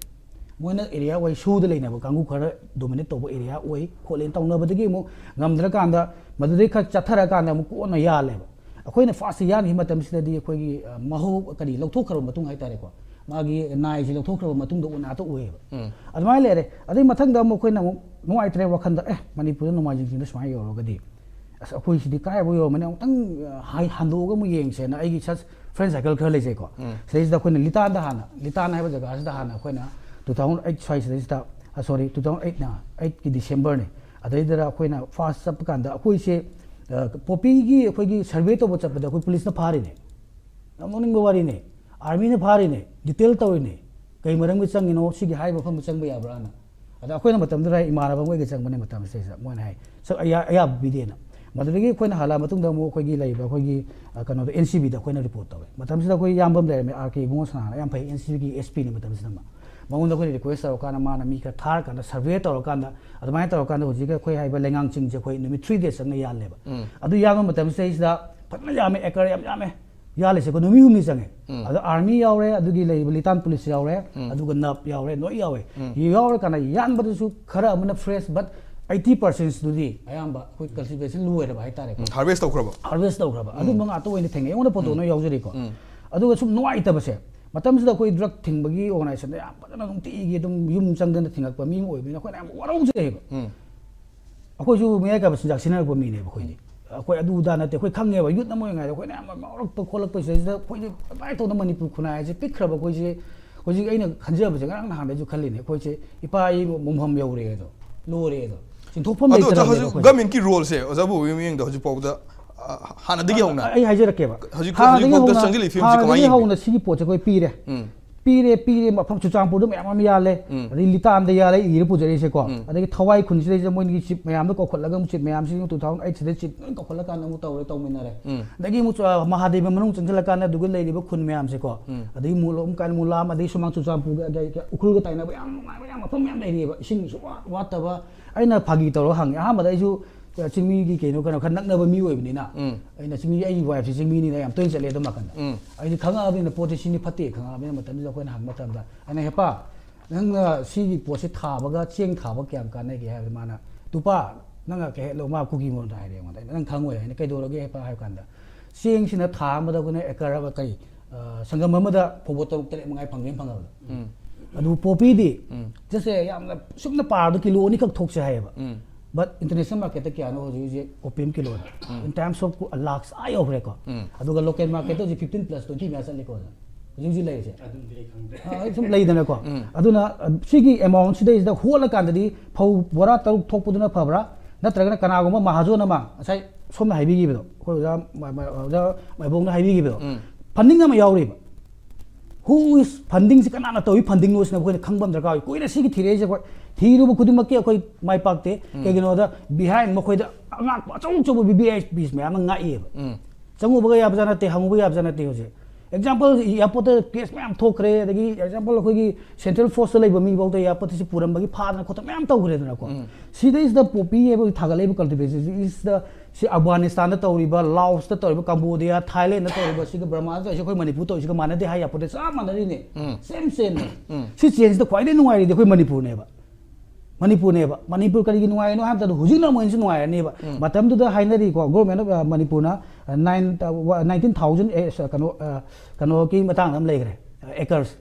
ꯃꯣꯏꯅ ꯑꯦꯔꯤꯌꯥ ꯑꯣꯏ, ꯁꯨꯗ ꯂꯩꯅꯕ ꯀꯥꯡꯕꯨ ꯈꯔ ꯗꯣꯃꯤꯅꯦꯠ ꯇꯧꯕ ꯑꯦꯔꯤꯌꯥ ꯑꯣꯏ ꯈꯣꯠꯂꯦꯅ ꯇꯧꯅꯕꯗꯒꯤ ꯑꯃꯨꯛ ꯉꯝꯗ꯭ꯔꯀꯥꯟꯗ, ꯃꯗꯨꯗꯩ ꯈꯔ ꯆꯠꯊꯔꯀꯥꯟꯗ ꯑꯃꯨꯛ ꯀꯣꯟꯅ ꯌꯥꯜꯂꯦꯕ꯫ ꯑꯩꯈꯣꯏꯅ ꯐꯥꯔꯁꯇ ꯌꯥꯟꯈꯤꯕ ꯃꯇꯝꯁꯤꯗꯗꯤ ꯑꯩꯈꯣꯏꯒꯤ, ꯑ, ꯃꯍꯧ ꯀꯔꯤ ꯂꯧꯊꯣꯛꯈ꯭ꯔꯕ ꯃꯇꯨꯡ ꯍꯥꯏꯇꯥꯔꯦꯀꯣ, ꯃꯥꯒꯤ ꯅꯥꯏꯁꯦ ꯂꯧꯊꯣꯛꯈ꯭ꯔꯕ ꯃꯇꯨꯡꯗ ꯎꯅꯥꯇ ꯎꯏꯌꯦꯕ꯫ ꯑꯗꯨꯃꯥꯏꯅ ꯂꯩꯔꯦ꯫ ꯑꯗꯩ ꯃꯊꯪꯗ ꯑꯃꯨꯛ ꯑꯩꯈꯣꯏꯅ ꯑꯃꯨꯛ ꯅꯨꯡꯉꯥꯏꯇ꯭ꯔꯦ ꯋꯥꯈꯟꯗ, "ꯑꯦ, ꯃꯅꯤꯄꯨꯔꯗ ꯅꯣꯡꯃꯥꯏꯖꯤꯡ ꯆꯤꯡꯗ ꯁꯨꯃꯥꯏꯅ ꯌꯧꯔꯒꯗꯤ, ꯑꯁ, ꯑꯩꯈꯣꯏ ꯁꯤꯗꯤ ꯀꯥꯏꯕ ꯌꯧꯔꯝꯃꯅꯤ, ꯑꯃꯨꯛꯇꯪ, ꯑ, ꯍꯥꯏ-, ꯍꯟꯗꯣꯛꯑꯒ ꯑꯃꯨꯛ ꯌꯦꯡꯁꯦꯅ" ꯑꯩꯒꯤ ꯁꯁ-, ꯐ꯭ꯔꯦꯟ ꯁꯥꯔꯀꯜ ꯈꯔ ꯂꯩꯖꯩꯀꯣ꯫ ꯁꯤꯗꯩꯁꯤꯗ ꯑꯩꯈꯣꯏꯅ ꯂꯤꯇꯥꯟꯗ ꯍꯥꯟꯅ, ꯂꯤꯇꯥꯟ ꯍꯥꯏꯕ ꯖꯒꯥꯁꯤꯗ ꯍꯥꯟꯅ ꯑꯩꯈꯣꯏꯅ two thousand eight ꯁ꯭ꯋꯥꯏꯁꯤꯗꯩꯁꯤꯗ, ꯑ, sorry, two thousand eight ꯅ, eightꯀꯤ December ꯅꯤ꯫ ꯑꯗꯩꯗꯨꯗ ꯑꯩꯈꯣꯏꯅ ꯐꯥꯔꯁ ꯆꯠꯄ ꯀꯥꯟꯗ ꯑꯩꯈꯣꯏꯁꯦ, ꯑ, ꯄꯣꯄꯤꯒꯤ ꯑꯩꯈꯣꯏꯒꯤ ꯁꯔꯚꯦ ꯇꯧꯕ ꯆꯠꯄꯗ ꯑꯩꯈꯣꯏ ꯄꯨꯂꯤꯁꯅ ꯐꯥꯔꯤꯅꯦ꯫ ꯌꯥꯝ ꯅꯣꯛꯅꯤꯡꯕ ꯋꯥꯔꯤꯅꯦ꯫ ꯑꯥꯔꯃꯤꯅ ꯐꯥꯔꯤꯅꯦ, ꯗꯤꯇꯦꯜ ꯇꯧꯔꯤꯅꯦ꯫ ꯀꯩ ꯃꯔꯝꯒꯤ ꯆꯪꯉꯤꯅꯣ, ꯁꯤꯒꯤ ꯍꯥꯏꯔꯤꯕ ꯃꯐꯝꯗ ꯆꯪꯕ ꯌꯥꯕ꯭ꯔꯥꯅ꯫ ꯑꯗ ꯑꯩꯈꯣꯏꯅ ꯃꯇꯝꯗꯨꯗ ꯏꯃꯥꯟꯅꯕ ꯑꯃ ꯑꯣꯏꯒ ꯆꯪꯕꯅꯦ ꯃꯇꯝꯁꯤꯗꯩꯁꯤꯗ꯫ ꯃꯣꯏꯅ ꯍꯥꯏ, "ꯁꯛ ꯑꯌꯥ-, ꯑꯌꯥꯕ ꯄꯤꯗꯦꯅ"꯫ ꯃꯗꯨꯗꯒꯤ ꯑꯩꯈꯣꯏꯅ ꯍꯜꯂꯛꯑ ꯃꯇꯨꯡꯗ ꯑꯃꯨꯛ ꯑꯩꯈꯣꯏꯒꯤ ꯂꯩꯔꯤꯕ ꯑꯩꯈꯣꯏꯒꯤ, ꯑ, ꯀꯩꯅꯣꯗ, N C Bꯗ ꯑꯩꯈꯣꯏꯅ ꯔꯤꯄꯣꯔꯠ ꯇꯧꯔꯦ꯫ ꯃꯇꯝꯁꯤꯗ ꯑꯩꯈꯣꯏ ꯏꯌꯥꯝꯕ ꯑꯃ ꯂꯩꯔꯝꯃꯦ, ꯑꯥꯔ ꯀꯦ ꯏꯕꯨꯡꯉꯣ ꯁꯅꯥꯅ, ꯌꯥꯝ ꯐꯩ, N C Bꯒꯤ S Pꯅꯤ ꯃꯇꯝꯁꯤꯗ ꯑꯃ꯫ ꯃꯉꯣꯟꯗ ꯑꯩꯈꯣꯏꯅ ꯔꯤꯀ꯭ꯋꯦꯁ ꯇꯧꯔꯀꯥꯟꯗ ꯃꯥꯅ ꯃꯤ ꯈꯔ ꯊꯥꯔꯀꯥꯟꯗ, ꯁꯔꯚꯦ ꯇꯧꯔꯀꯥꯟꯗ, ꯑꯗꯨꯃꯥꯏꯅ ꯇꯧꯔꯀꯥꯟꯗ ꯍꯧꯖꯤꯛꯀꯤ ꯑꯩꯈꯣꯏ ꯍꯥꯏꯕ ꯂꯩꯉꯥꯡ ꯆꯤꯡꯁꯦ ꯑꯩꯈꯣꯏ ꯅꯨꯃꯤꯠ three days ꯆꯪꯅ ꯌꯥꯜꯂꯦꯕ꯫ ꯑꯗꯨ ꯌꯥꯟꯕ ꯃꯇꯝꯁꯤꯗꯩꯁꯤꯗ ꯐꯖꯅ ꯌꯥꯝꯃꯦ, ꯑꯦꯀꯔ ꯌꯥꯝ ꯌꯥꯝꯃꯦ꯫ ꯌꯥꯜꯂꯤꯁꯦꯀꯣ ꯅꯨꯃꯤꯠ ꯍꯨꯝꯅꯤ ꯆꯪꯉꯦ꯫ ꯑꯗ ꯑꯥꯔꯃꯤ ꯌꯥꯎꯔꯦ, ꯑꯗꯨꯒꯤ ꯂꯩꯔꯤꯕ ꯂꯤꯇꯥꯟ ꯄꯨꯂꯤꯁ ꯌꯥꯎꯔꯦ, ꯑꯗꯨꯒ ꯅꯞ ꯌꯥꯎꯔꯦ, ꯂꯣꯏ ꯌꯥꯎꯋꯦ꯫ ꯌꯥꯎꯔꯀꯥꯟꯗ ꯌꯥꯟꯕꯗꯨꯁꯨ ꯈꯔ ꯑꯃꯅ fresh, but eighty percentꯗꯨꯗꯤ ꯑꯌꯥꯝꯕ ꯑꯩꯈꯣꯏ ꯀꯜꯇꯤꯚꯦꯁꯟ ꯂꯣꯏꯔꯕ ꯍꯥꯏꯇꯥꯔꯦꯀꯣ꯫ ꯍꯥꯔꯚꯦꯁ ꯇꯧꯈ꯭ꯔꯕ? ꯍꯥꯔꯚꯦꯁ ꯇꯧꯈ꯭ꯔꯕ꯫ ꯑꯗꯨꯝꯕ ꯉꯥꯛꯇ ꯑꯣꯏꯅ ꯊꯦꯡꯅꯩ꯫ ꯑꯩꯉꯣꯟꯗ ꯐꯣꯇꯣ ꯂꯣꯏ ꯌꯥꯎꯖꯔꯤꯀꯣ꯫ ꯑꯗꯨꯒ ꯁꯨꯝ ꯅꯨꯡꯉꯥꯏꯇꯕꯁꯦ, ꯃꯇꯝꯁꯤꯗ ꯑꯩꯈꯣꯏ ꯗ꯭ꯔꯒ ꯊꯤꯡꯕꯒꯤ ꯑꯣꯔꯒꯅꯥꯏꯖꯦꯁꯟꯗ ꯌꯥꯝ ꯐꯖꯅ ꯅꯨꯡꯇꯤꯒꯤ ꯑꯗꯨꯝ ꯌꯨꯝ ꯆꯪꯗꯅ ꯊꯤꯡꯉꯛꯄ ꯃꯤ ꯑꯃ ꯑꯣꯏꯕꯅꯤꯅ ꯑꯩꯈꯣꯏꯅ ꯌꯥꯝ ꯋꯥꯔꯧꯖꯩꯑꯕ꯫ ꯑꯩꯈꯣꯏꯁꯨ ꯃꯌꯥꯏ ꯀꯥꯏꯕ ꯆꯤꯟꯖꯥꯛ ꯁꯤꯖꯤꯟꯅꯔꯛꯄ ꯃꯤꯅꯦꯕ ꯑꯩꯈꯣꯏꯗꯤ꯫ ꯑꯩꯈꯣꯏ ꯑꯗꯨ ꯑꯗꯥ ꯅꯠꯇꯦ, ꯑꯩꯈꯣꯏ ꯈꯪꯉꯦꯕ, ꯌꯨꯠ ꯑꯃ ꯑꯣꯏꯔꯤꯉꯩꯗ ꯑꯩꯈꯣꯏꯅ ꯌꯥꯝ ꯉꯥꯎꯔꯛꯄ ꯈꯣꯠꯂꯛꯄ ꯁꯤꯗꯩꯁꯤꯗ ꯑꯩꯈꯣꯏꯁꯦ ꯑꯗꯨꯃꯥꯏꯅ ꯇꯧꯗꯅ ꯃꯅꯤꯄꯨꯔ ꯈꯨꯟꯅꯥꯏ ꯍꯥꯏꯁꯦ ꯄꯤꯛꯈ꯭ꯔꯕ ꯑꯩꯈꯣꯏꯁꯦ ꯍꯧꯖꯤꯛ ꯑꯩꯅ ꯈꯟꯖꯕꯁꯦ, ꯉꯔꯥꯡ ꯅꯍꯥꯟꯗꯩꯁꯨ ꯈꯜꯂꯤꯅꯦ, ꯑꯩꯈꯣꯏꯁꯦ ꯏꯄꯥ ꯏꯄꯨ ꯃꯣꯡꯐꯝ ꯌꯧꯔꯦ ꯑꯗꯣ, ꯂꯣꯏꯔꯦ ꯑꯗꯣ, ꯆꯤꯟꯊꯣꯛꯐꯝ ꯑꯗꯣ ꯑꯣꯖꯥ, ꯂꯩꯇ꯭ꯔꯕꯅꯦꯕ ꯍꯧꯖꯤꯛ ꯑꯩꯈꯣꯏꯁꯦ꯫ ꯒꯃꯦꯟꯀꯤ ꯔꯣꯜꯁꯦ ꯑꯣꯖꯥꯕꯨ ꯃꯤꯠꯌꯦꯡꯗ ꯍꯧꯖꯤꯛ ꯐꯥꯎꯕꯗ, ꯑ, ꯍꯥꯟꯅꯗꯒꯤ ꯍꯧꯅ ꯑꯩ ꯍꯥꯏꯖꯔꯛꯀꯦꯕ꯫ ꯍꯧꯖꯤꯛ- ꯍꯥꯟꯅꯗꯒꯤ ꯍꯧꯖꯤꯛꯐꯥꯎꯗ ꯍꯧꯅ- ꯆꯪꯁꯤꯜꯂꯤ ꯐꯤꯕꯝꯁꯤ ꯀꯃꯥꯏꯅ ꯍꯥꯟꯅꯗꯒꯤ ꯌꯦꯡꯕꯤꯒꯦ? ꯍꯧꯅ ꯁꯤꯒꯤ ꯄꯣꯠꯁꯦ ꯑꯩꯈꯣꯏ ꯄꯤꯔꯦ꯫ ꯎꯝ꯫ ꯄꯤꯔꯦ, ꯄꯤꯔꯦ, ꯃꯐꯝ ꯆꯨꯔꯆꯥꯟꯄꯨꯔꯗ ꯃꯌꯥꯝ ꯑꯃ ꯌꯥꯜꯂꯦ, ꯎꯝ꯫ ꯑꯗꯒꯤ ꯂꯤꯇꯥꯟꯗ ꯌꯥꯜꯂꯦ, ꯏꯔ ꯄꯨꯖꯔꯛꯏꯁꯦꯀꯣ꯫ ꯎꯝ꯫ ꯑꯗꯒꯤ ꯊꯋꯥꯏ ꯈꯨꯟꯁꯤꯗꯩꯁꯤꯗ ꯃꯣꯏꯒꯤ ꯆꯤꯞ ꯃꯌꯥꯝꯗꯣ ꯀꯧꯈꯠꯂꯒ, ꯑꯃꯨꯛ ꯆꯤꯞ ꯃꯌꯥꯝꯁꯤ ꯑꯃꯨꯛ two thousand eight ꯁꯤꯗ ꯆꯤꯞ ꯂꯣꯏ ꯀꯧꯈꯠꯂꯀꯥꯟꯗ ꯑꯃꯨꯛ ꯇꯧꯔꯦ, ꯇꯧꯃꯤꯟꯅꯔꯦ꯫ ꯎꯝ꯫ ꯑꯗꯒꯤ ꯑꯃꯨꯛ ꯆꯨ-, ꯃꯍꯥꯗꯦꯕ ꯃꯅꯨꯡ ꯆꯪꯁꯤꯜꯂꯀꯥꯟꯗ ꯑꯗꯨꯒ ꯂꯩꯔꯤꯕ ꯈꯨꯟ ꯃꯌꯥꯝꯁꯦꯀꯣ꯫ ꯎꯝ꯫ ꯑꯗꯒꯤ ꯃꯨꯂꯣꯝ ꯀꯥꯏꯅ ꯃꯨꯂꯥꯝ, ꯑꯗꯒꯤ ꯁꯨꯃꯥꯡ ꯆꯨꯔꯆꯥꯟꯄꯨꯔꯒ, ꯑꯗꯒꯤ ꯎꯈ꯭ꯔꯨꯜꯒ ꯇꯥꯏꯅꯕ ꯌꯥꯝ ꯅꯨꯡꯉꯥꯏꯕ ꯌꯥꯝ ꯃꯐꯝ ꯌꯥꯝ ꯂꯩꯔꯤꯑꯕ, ꯏꯁꯤꯡ ꯁꯨꯡꯋꯥꯠ ꯋꯥꯠꯇꯕ꯫ ꯑꯩꯅ ꯐꯥꯒꯤ ꯇꯧꯔꯒ ꯍꯪꯉꯦ꯫ ꯑꯍꯥꯟꯕꯗ ꯑꯩꯁꯨ, ꯑ, ꯆꯤꯡꯃꯤꯒꯤ ꯀꯩꯅꯣ, ꯀꯩꯅꯣ ꯈꯔ ꯅꯛꯅꯕ ꯃꯤ ꯑꯣꯏꯕꯅꯤꯅ, ꯎꯝ꯫ ꯑꯩꯅ ꯆꯤꯡꯃꯤ, ꯑꯩꯒꯤ ꯋꯥꯏꯐꯁꯦ ꯆꯤꯡꯃꯤꯅꯤꯅ ꯌꯥꯝ ꯇꯣꯏꯅ ꯆꯠꯂꯦ ꯑꯗꯨꯝ ꯅꯥꯀꯟꯗ꯫ ꯎꯝ꯫ ꯑꯩꯗꯤ ꯈꯪꯉꯛꯑꯕꯅꯤꯅ, ꯄꯣꯠꯁꯦ ꯁꯤꯅꯤ ꯐꯠꯇꯦ ꯈꯪꯉꯛꯑꯕꯅꯤꯅ, ꯃꯇꯝꯗꯨꯗ ꯑꯩꯈꯣꯏꯅ ꯍꯪꯕ ꯃꯇꯝꯗ, ꯑꯩꯅ, "ꯍꯦꯄꯥ, ꯅꯪꯅ ꯁꯤꯒꯤ ꯄꯣꯠꯁꯦ ꯊꯥꯕꯒ ꯆꯦꯡ ꯊꯥꯕ ꯀꯌꯥꯝ ꯀꯥꯟꯅꯒꯦ?" ꯍꯥꯏꯕꯗ ꯃꯥꯅ, "ꯇꯨꯄꯥ, ꯅꯪꯅ ꯀꯩ ꯍꯥꯏ-, ꯃꯥ ꯀꯨꯀꯤ ꯃꯔꯣꯟꯗ ꯍꯥꯏꯔꯦ ꯑꯩꯉꯣꯟꯗ꯫ ꯑꯩꯅ, 'ꯅꯪ ꯈꯪꯉꯣꯏ ꯍꯥꯏꯅ ꯀꯩꯗꯧꯔꯒꯦ ꯍꯦꯄꯥ?' ꯍꯥꯏꯕ ꯀꯥꯟꯗ, ꯆꯦꯡꯁꯤꯅ ꯊꯥ ꯑꯃꯗ ꯑꯩꯈꯣꯏꯅ ꯑꯦꯀꯔ ꯑꯃ ꯀꯔꯤ, ꯑ, ꯁꯪꯒꯝ ꯑꯃꯗ ꯐꯧꯕꯣꯠ ꯇꯔꯨꯛ ꯇꯔꯦꯠ ꯃꯉꯥ ꯐꯪꯉꯦꯅ ꯐꯪꯉꯕꯗꯣ꯫ ꯎꯝ꯫ ꯑꯗꯨ ꯄꯣꯄꯤꯗꯤ ꯎꯝ꯫ just ꯌꯥꯝꯅ ꯁꯨꯝꯅ ꯄꯥꯔꯗ ꯀꯤꯂꯣ ꯑꯅꯤꯈꯛ ꯊꯣꯛꯁꯦ ꯍꯥꯏꯌꯦꯕ꯫ ꯎꯝ꯫ But international market ꯇ ꯀꯌꯥꯅꯣ ꯍꯧꯖꯤꯛ ꯍꯧꯖꯤꯛ opium ꯀꯤꯂꯣꯗ? ꯎꯝ꯫ In terms of lakhs ꯑꯥ ꯌꯧꯈ꯭ꯔꯦꯀꯣ꯫ ꯎꯝ꯫ ꯑꯗꯨꯒ local market ꯇ ꯍꯧꯖꯤꯛ fifteen plus twenty ꯃꯌꯥ ꯆꯠꯂꯤꯀꯣ ꯍꯧꯖꯤꯛ꯫ ꯍꯧꯖꯤꯛ ꯍꯧꯖꯤꯛ ꯂꯩꯔꯤꯁꯦ꯫ ꯑꯗꯨꯝꯗꯤ ꯑꯩ ꯈꯪꯗ꯭ꯔꯦ꯫ ꯑ, ꯁꯨꯝ ꯂꯩꯗꯅꯀꯣ꯫ ꯎꯝ꯫ ꯑꯗꯨꯅ, ꯑ, ꯁꯤꯒꯤ amount ꯁꯤꯗꯩꯁꯤꯗ ꯍꯣꯠꯂꯀꯥꯟꯗꯗꯤ ꯐꯧ ꯕꯣꯔꯥ ꯇꯔꯨꯛ ꯊꯣꯛꯄꯗꯨꯅ ꯐꯕ꯭ꯔꯥ? ꯅꯠꯇ꯭ꯔꯒꯅ ꯀꯅꯥꯒꯨꯝꯕ ꯃꯍꯥꯖꯣꯟ ꯑꯃ, ꯉꯁꯥꯏ ꯁꯣꯝꯅ ꯍꯥꯏꯕꯤꯈꯤꯕꯗꯣ, ꯑꯩꯈꯣꯏ ꯑꯣꯖꯥ ꯃ-, ꯃ-, ꯑꯣꯖꯥ ꯃꯥꯏꯕꯣꯡꯅ ꯍꯥꯏꯕꯤꯈꯤꯕꯗꯣ, ꯎꯝ꯫ funding ꯑꯃ ꯌꯥꯎꯔꯤꯕ꯫ Who is funding ꯁꯤ ꯀꯅꯥꯅ ꯇꯧꯏ funding ꯅꯣ ꯁꯤꯅ ꯑꯩꯈꯣꯏꯅ ꯈꯪꯕ ꯑꯃ ꯗꯔꯀꯥꯔ ꯑꯣꯏ꯫ ꯀꯨꯏꯅ ꯁꯤꯒꯤ ꯊꯤꯔꯛꯏꯁꯦ ꯑꯩꯈꯣꯏ꯫ ꯊꯤꯔꯨꯕ ꯈꯨꯗꯤꯡꯃꯛꯀꯤ ꯑꯩꯈꯣꯏ ꯃꯥꯏ ꯄꯥꯛꯇꯦ꯫ ꯀꯩꯒꯤꯅꯣꯗ behind ꯃꯈꯣꯏꯗ ꯑꯉꯥꯛꯄ ꯑꯆꯧ ꯑꯆꯧꯕ V V I Ps ꯃꯌꯥꯝ ꯑꯃ ꯉꯥꯛꯏꯑꯕ꯫ ꯎꯝ꯫ ꯆꯪꯉꯨꯕꯒ ꯌꯥꯕꯖꯥꯠ ꯅꯠꯇꯦ, ꯍꯪꯉꯨꯕ ꯌꯥꯕꯖꯥꯠ ꯅꯠꯇꯦ ꯍꯧꯖꯤꯛ꯫ Example, airport ꯇ case ꯃꯌꯥꯝ ꯊꯣꯛꯈ꯭ꯔꯦ, ꯑꯗꯒꯤ example ꯑꯩꯈꯣꯏꯒꯤ central force ꯇ ꯂꯩꯕ ꯃꯤꯐꯥꯎꯗ airport ꯇ ꯁꯤ ꯄꯨꯔꯝꯕꯒꯤ ꯐꯥꯗꯅ ꯈꯣꯠꯇꯅ ꯃꯌꯥꯝ ꯇꯧꯈ꯭ꯔꯦꯗꯅꯀꯣ꯫ ꯎꯝ꯫ ꯁꯤꯗꯩꯁꯤꯗ poppy ꯍꯥꯏꯕ ꯊꯥꯒꯠꯂꯛꯏꯕ cultivation ꯁꯤ is the, ꯁꯤ Afghanistan ꯗ ꯇꯧꯔꯤꯕ, Laos ꯇ ꯇꯧꯔꯤꯕ, Cambodia, Thailand ꯗ ꯇꯧꯔꯤꯕ, ꯁꯤꯒ Burma ꯗ ꯇꯧꯔꯤꯁꯤꯒ ꯃꯥꯟꯅꯗꯦ ꯍꯥꯏ ꯌꯥꯄꯣꯠꯇꯦ, ꯆꯞ ꯃꯥꯟꯅꯔꯤꯅꯦ꯫ ꯎꯝ꯫ Same same ꯅꯦ꯫ ꯎꯝ꯫ ꯁꯤ change ꯁꯤꯗ ꯈ꯭ꯋꯥꯏꯗꯒꯤ ꯅꯨꯡꯉꯥꯏꯔꯤꯗꯤ ꯑꯩꯈꯣꯏ ꯃꯅꯤꯄꯨꯔꯅꯦꯕ꯫ ꯃꯅꯤꯄꯨꯔꯅꯦꯕ꯫ ꯃꯅꯤꯄꯨꯔ ꯀꯔꯤꯒꯤ ꯅꯨꯡꯉꯥꯏꯔꯤꯅꯣ ꯍꯥꯏꯕ ꯃꯇꯝꯗ ꯍꯧꯖꯤꯛꯅ ꯑꯃꯨꯛ ꯍꯦꯟꯅꯁꯨ ꯅꯨꯡꯉꯥꯏꯔꯅꯦꯕ꯫ ꯎꯝ꯫ ꯃꯇꯝꯗꯨꯗ ꯍꯥꯏꯅꯔꯤꯀꯣ, government of, ꯑ, ꯃꯅꯤꯄꯨꯔꯅ, ꯑ, nine, ꯑ, ꯋ-, nineteen thousand, ꯑꯦ, ꯁ-, ꯀꯩꯅꯣ, ꯑ, ꯀꯩꯅꯣꯒꯤ ꯃꯇꯥꯡꯗ ꯑꯃ ꯂꯩꯈ꯭ꯔꯦ, ꯑ, acres꯫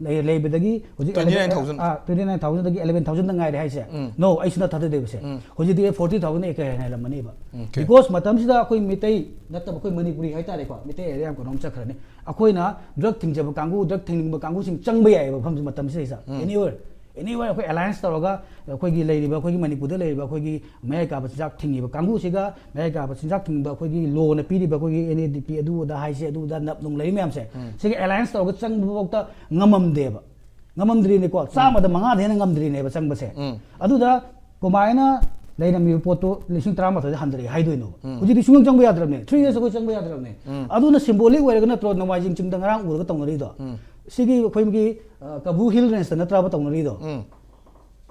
ꯂꯩ- ꯂꯩꯕꯗꯒꯤ ꯍꯧꯖꯤꯛ Twenty nine thousand. Twenty nine thousand ꯗꯒꯤ eleven thousand ꯗ ꯉꯥꯏꯔꯦ ꯍꯥꯏꯁꯦ꯫ ꯎꯝ. No, ꯑꯩ ꯁꯨꯡꯊꯥ ꯊꯥꯖꯗꯦꯕꯁꯦ꯫ ꯎꯝ. ꯍꯧꯖꯤꯛꯇꯤ forty thousand ꯑꯩ ꯀꯩ ꯍꯥꯏꯅ ꯍꯦꯜꯂꯝꯃꯅꯤꯕ꯫ Okay. Because ꯃꯇꯝꯁꯤꯗ ꯑꯩꯈꯣꯏ ꯃꯤꯇꯩ ꯅꯠꯇꯕ ꯑꯩꯈꯣꯏ ꯃꯅꯤꯄꯨꯔꯤ ꯍꯥꯏꯇꯥꯔꯦꯀꯣ, ꯃꯤꯇꯩ area ꯌꯥꯝ ꯀꯩꯅꯣꯝ ꯆꯠꯈ꯭ꯔꯅꯤ꯫ ꯑꯩꯈꯣꯏꯅ drug ꯊꯤꯡꯖꯕ ꯀꯥꯡꯕꯨ, drug ꯊꯤꯡꯅꯤꯡꯕ ꯀꯥꯡꯕꯨꯁꯤꯡ ꯆꯪꯕ ꯌꯥꯏꯑꯕ ꯃꯐꯝꯁꯤ ꯃꯇꯝꯁꯤꯗꯩꯁꯤꯗ꯫ ꯎꯝ. Anywhere, anywhere ꯑꯩꯈꯣꯏ alliance ꯇꯧꯔꯒ ꯑꯩꯈꯣꯏꯒꯤ ꯂꯩꯔꯤꯕ ꯑꯩꯈꯣꯏꯒꯤ ꯃꯅꯤꯄꯨꯔꯗ ꯂꯩꯔꯤꯕ ꯑꯩꯈꯣꯏꯒꯤ ꯃꯌꯥꯏ ꯀꯥꯕ ꯆꯤꯟꯖꯥꯛ ꯊꯤꯡꯉꯤꯕ ꯀꯥꯡꯕꯨꯁꯤꯒ, ꯃꯌꯥꯏ ꯀꯥꯕ ꯆꯤꯟꯖꯥꯛ ꯊꯤꯡꯕ ꯑꯩꯈꯣꯏꯒꯤ ꯂꯣꯅ ꯄꯤꯔꯤꯕ ꯑꯩꯈꯣꯏꯒꯤ N A D P ꯑꯗꯨ ꯑꯗꯥ ꯍꯥꯏꯁꯦ, ꯑꯗꯨ ꯑꯗꯥ ꯅꯞ ꯅꯨꯡ ꯂꯩꯔꯤ ꯃꯌꯥꯝꯁꯦ, ꯎꯝ. ꯁꯤꯒꯤ alliance ꯇꯧꯔꯒ ꯆꯪꯕꯐꯥꯎꯗ ꯉꯝꯃꯝꯗꯦꯕ꯫ ꯉꯝꯃꯝꯗ꯭ꯔꯤꯅꯦꯀꯣ, ꯆꯥꯝꯃꯗ ꯃꯉꯥꯗ ꯍꯦꯟꯅ ꯉꯝꯗ꯭ꯔꯤꯅꯦꯕ ꯆꯪꯕꯁꯦ꯫ ꯎꯝ. ꯑꯗꯨꯗ ꯀꯃꯥꯏꯅ ꯂꯩꯔꯝꯃꯤꯕ ꯄꯣꯠꯇꯣ ꯂꯤꯁꯤꯡ ꯇꯔꯥꯃꯥꯊꯣꯏꯗ ꯍꯟꯊꯔꯛꯑꯦ ꯍꯥꯏꯗꯣꯏꯅꯣꯕ? ꯎꯝ. ꯍꯧꯖꯤꯛꯇꯤ ꯁꯨꯡꯆꯪ ꯆꯪꯕ ꯌꯥꯗ꯭ꯔꯕꯅꯦ꯫ Three years ꯑꯩꯈꯣꯏ ꯆꯪꯕ ꯌꯥꯗ꯭ꯔꯕꯅꯦ꯫ ꯎꯝ. ꯑꯗꯨꯅ symbolic ꯑꯣꯏꯔꯒ ꯅꯠꯇ꯭ꯔꯣ ꯅꯣꯡꯃꯥꯏꯖꯤꯡ ꯆꯤꯡꯗ ꯉꯔꯥꯡ ꯎꯔꯒ ꯇꯧꯅꯔꯤꯗꯣ? ꯎꯝ. ꯁꯤꯒꯤ ꯑꯩꯈꯣꯏꯒꯤ, ꯑ, ꯀꯕꯨ Hill Rangeꯇ ꯅꯠꯇ꯭ꯔꯕ ꯇꯧꯅꯔꯤꯗꯣ? ꯎꯝ.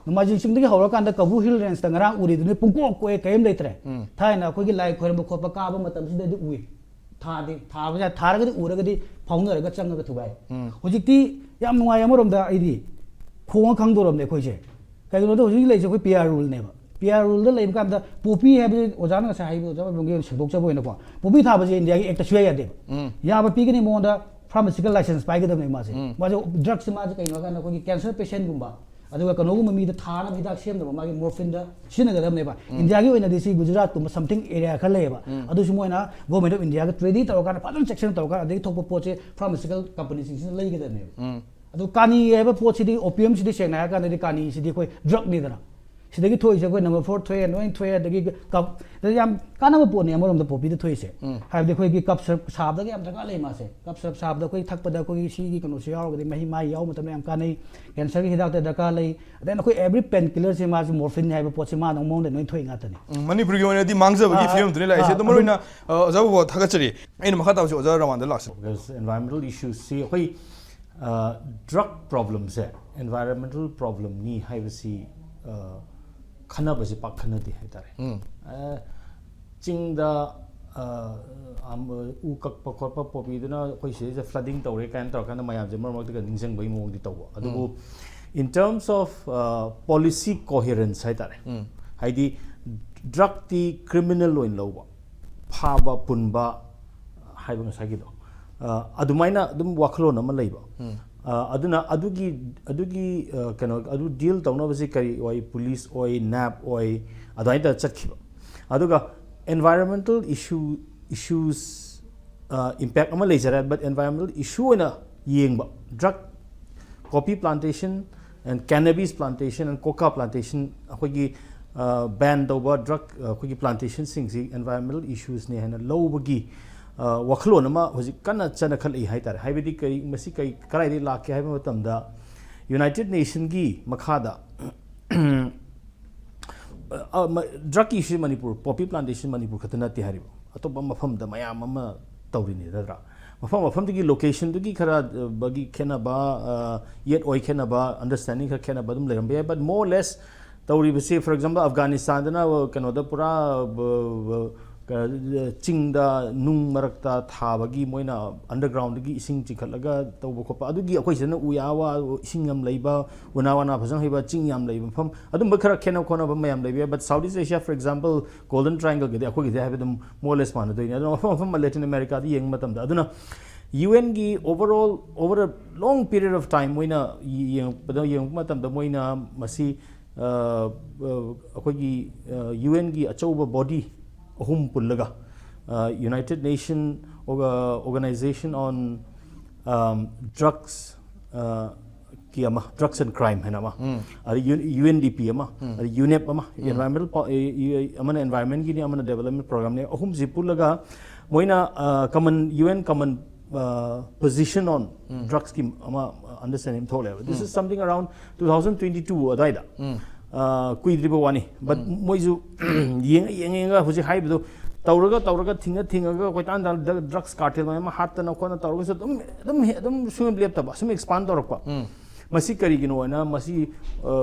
ꯅꯣꯡꯃꯥꯏꯖꯤꯡ ꯆꯤꯡꯗꯒꯤ ꯍꯧꯔꯀꯥꯟꯗ ꯀꯕꯨ Hill Rangeꯇ ꯉꯔꯥꯡ ꯎꯔꯤꯗꯨꯅꯤ ꯄꯨꯡꯀꯣꯛ ꯀꯣꯛꯑꯦ, ꯀꯔꯤꯝ ꯂꯩꯇ꯭ꯔꯦ꯫ ꯎꯝ. ꯊꯥꯏꯅ ꯑꯩꯈꯣꯏꯒꯤ ꯂꯥꯏ ꯈꯣꯏꯔꯝꯕ ꯈꯣꯠꯄ ꯀꯥꯕ ꯃꯇꯝꯁꯤꯗꯗꯤ ꯎꯏ꯫ ꯊꯥꯗꯤ, ꯊꯥꯕꯁꯦ, ꯊꯥꯔꯒꯗꯤ ꯎꯔꯒꯗꯤ ꯐꯥꯎꯅꯔꯒ ꯆꯪꯉꯒ ꯊꯨꯒꯥꯏ꯫ ꯎꯝ. ꯍꯧꯖꯤꯛꯇꯤ ꯌꯥꯝ ꯅꯨꯡꯉꯥꯏ ꯑꯃꯔꯣꯝꯗ, ꯑꯩꯗꯤ ꯈꯣꯡꯉ ꯈꯪꯗꯣꯔꯕꯅꯦ ꯑꯩꯈꯣꯏꯁꯦ꯫ ꯀꯩꯒꯤꯅꯣꯗ ꯍꯧꯖꯤꯛ ꯂꯩꯔꯤꯁꯦ ꯑꯩꯈꯣꯏ P R ruleꯅꯦꯕ꯫ P R ruleꯗ ꯂꯩꯕ ꯀꯥꯟꯗ ꯄꯣꯄꯤ ꯍꯥꯏꯕꯁꯤ ꯑꯣꯖꯥꯅ ꯉꯁꯥꯏ ꯍꯥꯏꯕꯗꯣ, ꯑꯣꯖꯥ ꯄꯥꯕ꯭ꯂꯤꯡꯒꯤ ꯑꯣꯏꯅ ꯁꯟꯗꯣꯛꯆꯕ ꯑꯣꯏꯅꯀꯣ, ꯄꯣꯄꯤ ꯊꯥꯕꯁꯦ Indiaꯒꯤ actꯇ ꯁꯨꯡꯌꯥ ꯌꯥꯗꯦꯕ꯫ ꯎꯝ. ꯌꯥꯕ ꯄꯤꯒꯅꯤ ꯃꯉꯣꯟꯗ pharmaceutical license ꯄꯥꯏꯒꯗꯕꯅꯦ ꯃꯥꯁꯦ꯫ ꯎꯝ. ꯃꯥꯁꯦ drugꯁꯦ ꯃꯥꯁꯦ ꯀꯩꯅꯣ ꯍꯥꯏ ꯀꯥꯟꯗ ꯑꯩꯈꯣꯏꯒꯤ cancer patientꯒꯨꯝꯕ, ꯑꯗꯨꯒ ꯀꯩꯅꯣꯒꯨꯝꯕ ꯃꯤꯗ ꯊꯥꯅꯕ ꯍꯤꯗꯥꯛ ꯁꯦꯝꯅꯕ ꯃꯥꯒꯤ morphineꯗ ꯁꯤꯖꯤꯟꯅꯒꯗꯕꯅꯦꯕ꯫ Indiaꯒꯤ ꯑꯣꯏꯅꯗꯤ ꯁꯤ ꯒꯨꯖꯔꯥꯠꯀꯨꯝꯕ something area ꯈꯔ ꯂꯩꯌꯦꯕ꯫ ꯎꯝ. ꯑꯗꯨꯁꯨ ꯃꯣꯏꯅ Government of Indiaꯒ treaty ꯇꯧꯔꯀꯥꯟꯗ ꯐꯖꯅ checkꯁꯨ ꯇꯧꯔꯀꯥꯟꯗ ꯑꯗꯒꯤ ꯊꯣꯛꯄ ꯄꯣꯠꯁꯦ pharmaceutical companyꯁꯤꯡꯁꯤꯅ ꯂꯩꯒꯗꯕꯅꯦꯕ꯫ ꯎꯝ. ꯑꯗꯨ ꯀꯥꯅꯤ ꯍꯥꯏꯕ ꯄꯣꯠꯁꯤꯗꯤ, opiumꯁꯤꯗꯤ ꯁꯦꯡꯅ ꯍꯥꯏꯔ ꯀꯥꯟꯗꯗꯤ ꯀꯥꯅꯤꯁꯤꯗꯤ ꯑꯩꯈꯣꯏ drugꯅꯤꯗꯅ꯫ ꯁꯤꯗꯒꯤ ꯊꯣꯛꯏꯁꯦ ꯑꯩꯈꯣꯏ number four ꯊꯣꯛꯑꯦ, ꯅꯣꯏ ꯊꯣꯛꯑꯦ, ꯑꯗꯒꯤ ꯀꯞ-, ꯑꯗ ꯌꯥꯝ ꯀꯥꯟꯅꯕ ꯄꯣꯠꯅꯤ ꯑꯃꯔꯣꯝꯗ ꯄꯣꯄꯤꯗ ꯊꯣꯛꯏꯁꯦ꯫ ꯎꯝ. ꯍꯥꯏꯕꯗꯤ ꯑꯩꯈꯣꯏꯒꯤ cough syrup ꯁꯥꯕꯗꯒ ꯌꯥꯝ ꯗꯔꯀꯥꯔ ꯂꯩ ꯃꯥꯁꯦ꯫ Cough syrup ꯁꯥꯕꯗ ꯑꯩꯈꯣꯏ ꯊꯛꯄꯗ ꯑꯩꯈꯣꯏꯒꯤ ꯁꯤꯒꯤ ꯀꯩꯅꯣꯁꯦ ꯌꯥꯎꯔꯒꯗꯤ, ꯃꯍꯤ ꯃꯍꯥꯏ ꯌꯥꯎꯕ ꯃꯇꯝꯗ ꯌꯥꯝ ꯀꯥꯟꯅꯩ꯫ Cancerꯒꯤ ꯍꯤꯗꯥꯛꯇ ꯗꯔꯀꯥꯔ ꯂꯩ꯫ ꯑꯗꯩ ꯑꯩꯈꯣꯏ every painkillerꯁꯦ ꯃꯥꯁꯦ morphine ꯍꯥꯏꯕ ꯄꯣꯠꯁꯦ ꯃꯥꯅ ꯃꯉꯣꯟꯗ ꯂꯣꯏ ꯊꯣꯛꯏ ꯉꯥꯛꯇꯅꯤ꯫ ꯎꯝ, ꯃꯅꯤꯄꯨꯔꯒꯤ ꯑꯣꯏꯅꯗꯤ ꯃꯥꯡꯖꯕꯒꯤ ꯑꯥ, ꯐꯤꯕꯝꯗꯨꯅꯤ ꯂꯥꯛꯏꯁꯦ꯫ ꯑꯥ, ꯑꯗꯣ ꯃꯔꯨ ꯑꯣꯏꯅ, ꯑ, ꯑꯣꯖꯥ ꯕꯣꯕꯣ ꯊꯥꯒꯠꯆꯔꯤ꯫ ꯑꯩꯅ ꯃꯈꯥ ꯇꯥꯕꯁꯤ ꯑꯣꯖꯥ ꯔꯃꯥꯟꯗ ꯂꯥꯛꯁꯤ꯫ Environmental issuesꯁꯤ ꯑꯩꯈꯣꯏ drug problemꯁꯦ environmental problemꯅꯤ ꯍꯥꯏꯕꯁꯤ, ꯑ, ꯈꯟꯅꯕꯁꯦ ꯄꯥꯛ ꯈꯟꯅꯗꯦ ꯍꯥꯏꯇꯥꯔꯦ꯫ ꯎꯝ. ꯑ, ꯆꯤꯡꯗ, ꯑ, ꯑꯝ, ꯎ ꯀꯛꯄ ꯈꯣꯠꯄ ꯄꯣꯄꯤꯗꯨꯅ ꯑꯩꯈꯣꯏ ꯁꯤꯗꯩꯁꯤꯗ flooding ꯇꯧꯔꯦ ꯀꯥꯏꯅ ꯇꯧꯔꯀꯥꯟꯗ ꯃꯌꯥꯝꯁꯦ ꯃꯔꯛ ꯃꯔꯛꯇꯒ ꯅꯤꯡꯁꯤꯡꯕꯒꯤ ꯃꯑꯣꯡꯗꯤ ꯇꯧꯕ꯫ ꯑꯗꯨꯕꯨ in terms of, ꯑ, policy coherence ꯍꯥꯏꯇꯥꯔꯦ, ꯎꯝ. ꯍꯥꯏꯗꯤ drugꯇꯤ criminal ꯑꯣꯏꯅ ꯂꯧꯕ, ꯐꯥꯕ ꯄꯨꯟꯕ ꯍꯥꯏꯕ ꯉꯁꯥꯏꯒꯤꯗꯣ, ꯑ, ꯑꯗꯨꯃꯥꯏꯅ ꯑꯗꯨꯝ ꯋꯥꯈꯜꯂꯣꯟ ꯑꯃ ꯂꯩꯕ꯫ ꯎꯝ. ꯑ, ꯑꯗꯨꯅ ꯑꯗꯨꯒꯤ ꯑꯗꯨꯒꯤ ꯑ, ꯀꯩꯅꯣ ꯑꯗꯨ ꯗꯤꯜ ꯇꯧꯅꯕꯁꯤ ꯀꯔꯤ ꯑꯣꯏ? ꯄꯨꯂꯤꯁ ꯑꯣꯏ, ꯅꯦꯞ ꯑꯣꯏ, ꯑꯗꯨꯃꯥꯏꯅ ꯇꯧꯔ ꯆꯠꯈꯤꯕ꯫ ꯑꯗꯨꯒ environmental issue issues impact ꯑꯃ ꯂꯩꯖꯔꯦ, but environmental issue ꯑꯣꯏꯅ ꯌꯦꯡꯕ drug, coffee plantation and cannabis plantation and coca plantation, ꯑꯩꯈꯣꯏꯒꯤ ꯕꯦꯟ ꯇꯧꯕ ꯗ꯭ꯔꯒ ꯑꯩꯈꯣꯏꯒꯤ ꯄ꯭ꯂꯥꯟꯇꯦꯁꯟꯁꯤꯡꯁꯤ environmental issuesꯅꯦ ꯍꯥꯏꯅ ꯂꯧꯕꯒꯤ ꯑ, ꯋꯥꯈꯜꯂꯣꯟ ꯑꯃ ꯍꯧꯖꯤꯛ ꯀꯟꯅ ꯆꯠꯅꯈꯠꯂꯛꯏ ꯍꯥꯏꯇꯥꯔꯦ꯫ ꯍꯥꯏꯕꯗꯤ ꯀꯔꯤ, ꯃꯁꯤ ꯀꯔꯤ, ꯀꯗꯥꯏꯗꯒꯤ ꯂꯥꯛꯀꯦ ꯍꯥꯏꯕ ꯃꯇꯝꯗ, ꯌꯨꯅꯥꯏꯇꯦꯠ ꯅꯦꯁꯟꯒꯤ ꯃꯈꯥꯗ ꯗ꯭ꯔꯒꯀꯤꯁꯤ ꯃꯅꯤꯄꯨꯔ, ꯄꯣꯄꯤ ꯄ꯭ꯂꯥꯟꯇꯦꯁꯟ ꯃꯅꯤꯄꯨꯔ ꯈꯛꯇ ꯅꯠꯇꯦ ꯍꯥꯏꯔꯤꯕ, ꯑꯇꯣꯞꯄ ꯃꯐꯝꯗ ꯃꯌꯥꯝ ꯑꯃ ꯇꯧꯔꯤꯅꯤ, ꯅꯠꯇ꯭ꯔꯥ? ꯃꯐꯝ ꯃꯐꯝꯗꯨꯒꯤ ꯂꯣꯀꯦꯁꯟꯗꯨꯒꯤ ꯈꯔ ꯑ, ꯕꯒꯤ ꯈꯦꯠꯅꯕ, ꯑ, ꯌꯦꯠ ꯑꯣꯏ ꯈꯦꯠꯅꯕ, ꯑꯟꯗꯔꯁ꯭ꯇꯦꯟꯗꯤꯡ ꯈꯔ ꯈꯦꯠꯅꯕ ꯑꯗꯨꯝ ꯂꯩꯔꯝꯕ ꯌꯥꯏ, but more or less ꯇꯧꯔꯤꯕꯁꯤ, for example, ꯑꯐꯒꯥꯅꯤꯁꯇꯥꯟꯗꯅ ꯀꯩꯅꯣꯗ ꯄꯨꯔꯥ ꯕ- ꯕ- ꯀ- ꯆꯤꯡꯗ ꯅꯨꯡ ꯃꯔꯛꯇ ꯊꯥꯕꯒꯤ, ꯃꯣꯏꯅ ꯑꯟꯗꯔꯒ꯭ꯔꯥꯎꯟꯗꯒꯤ ꯏꯁꯤꯡ ꯆꯤꯡꯈꯠꯂꯒ ꯇꯧꯕ ꯈꯣꯠꯄ, ꯑꯗꯨꯒꯤ ꯑꯩꯈꯣꯏ ꯁꯤꯗꯅ ꯎ ꯌꯥ ꯋꯥ, ꯏꯁꯤꯡ ꯌꯥꯝ ꯂꯩꯕ, ꯎꯅꯥ ꯋꯥꯅꯥ ꯐꯖꯅ ꯍꯩꯕ, ꯆꯤꯡ ꯌꯥꯝ ꯂꯩꯕ ꯃꯐꯝ, ꯑꯗꯨꯝꯕ ꯈꯔ ꯈꯦꯠꯅ ꯈꯣꯠꯅꯕ ꯃꯌꯥꯝ ꯂꯩꯕ ꯌꯥꯏ꯫ But South East Asia, for example, Golden Triangleꯒꯤꯗꯤ ꯑꯩꯈꯣꯏꯒꯤꯗꯤ ꯍꯥꯏꯕ ꯑꯗꯨꯝ more or less ꯃꯥꯟꯅꯗꯣꯏꯅꯤ꯫ ꯑꯗꯨꯅ ꯃꯐꯝ ꯃꯐꯝ ꯂꯦꯇꯤꯟ ꯑꯃꯦꯔꯤꯀꯥꯗ ꯌꯦꯡꯕ ꯃꯇꯝꯗ, ꯑꯗꯨꯅ U ꯑꯦꯟꯒꯤ overall, over a long period of time ꯃꯣꯏꯅ ꯌꯦꯡꯉꯛꯄꯗ, ꯌꯦꯡꯉꯛꯄ ꯃꯇꯝꯗ ꯃꯣꯏꯅ ꯃꯁꯤ ꯑ, ꯑ, ꯑꯩꯈꯣꯏꯒꯤ ꯌꯨ ꯑꯦꯟꯒꯤ ꯑꯆꯧꯕ ꯕꯣꯗꯤ ꯑꯍꯨꯝ ꯄꯨꯜꯂꯒ, United Nation Organization on Drugs ꯀꯤ ꯑꯃ, Drugs and Crime ꯍꯥꯏꯅ ꯑꯃ, ꯑꯗꯩ ꯌꯨ ꯑꯦꯟ ꯗꯤ ꯄꯤ ꯑꯃ, ꯑꯗꯩ ꯌꯨꯅꯦꯞ ꯑꯃ, environmental ꯄꯣ- ꯑ, ꯑ, ꯑꯃꯅ environmentꯒꯤꯅꯤ, ꯑꯃꯅ development programꯅꯤ, ꯑꯍꯨꯝꯁꯤ ꯄꯨꯜꯂꯒ ꯃꯣꯏꯅ common, U N common position on drugsꯀꯤ ꯑꯃ understanding ꯊꯣꯛꯂꯦꯕ꯫ This is something around two thousand twenty two ꯑꯗꯨꯋꯥꯏꯗ, ꯑ, ꯀꯨꯏꯗ꯭ꯔꯤꯕ ꯋꯥꯅꯤ꯫ But ꯃꯣꯏꯁꯨ ꯌꯦꯡꯉ ꯌꯦꯡꯉ ꯌꯦꯡꯉꯒ ꯍꯧꯖꯤꯛ ꯍꯥꯏꯕꯗꯣ ꯇꯧꯔꯒ ꯇꯧꯔꯒ, ꯊꯤꯡꯉ ꯊꯤꯡꯉꯒ, ꯀꯣꯏꯇꯥꯟ ꯇꯥꯟ drugs cartel ꯃꯌꯥꯝ ꯑꯃ ꯍꯥꯠꯇꯅ ꯈꯣꯠꯅ ꯇꯧꯔꯒꯁꯨ ꯑꯗꯨꯝ, ꯑꯗꯨꯝ ꯍꯦ- ꯑꯗꯨꯝ ꯁꯨꯡꯂꯦꯞ ꯂꯦꯞꯇꯕ, ꯁꯨꯝ expand ꯇꯧꯔꯛꯄ꯫ ꯃꯁꯤ ꯀꯔꯤꯒꯤꯅꯣ ꯍꯥꯏꯅ, ꯃꯁꯤ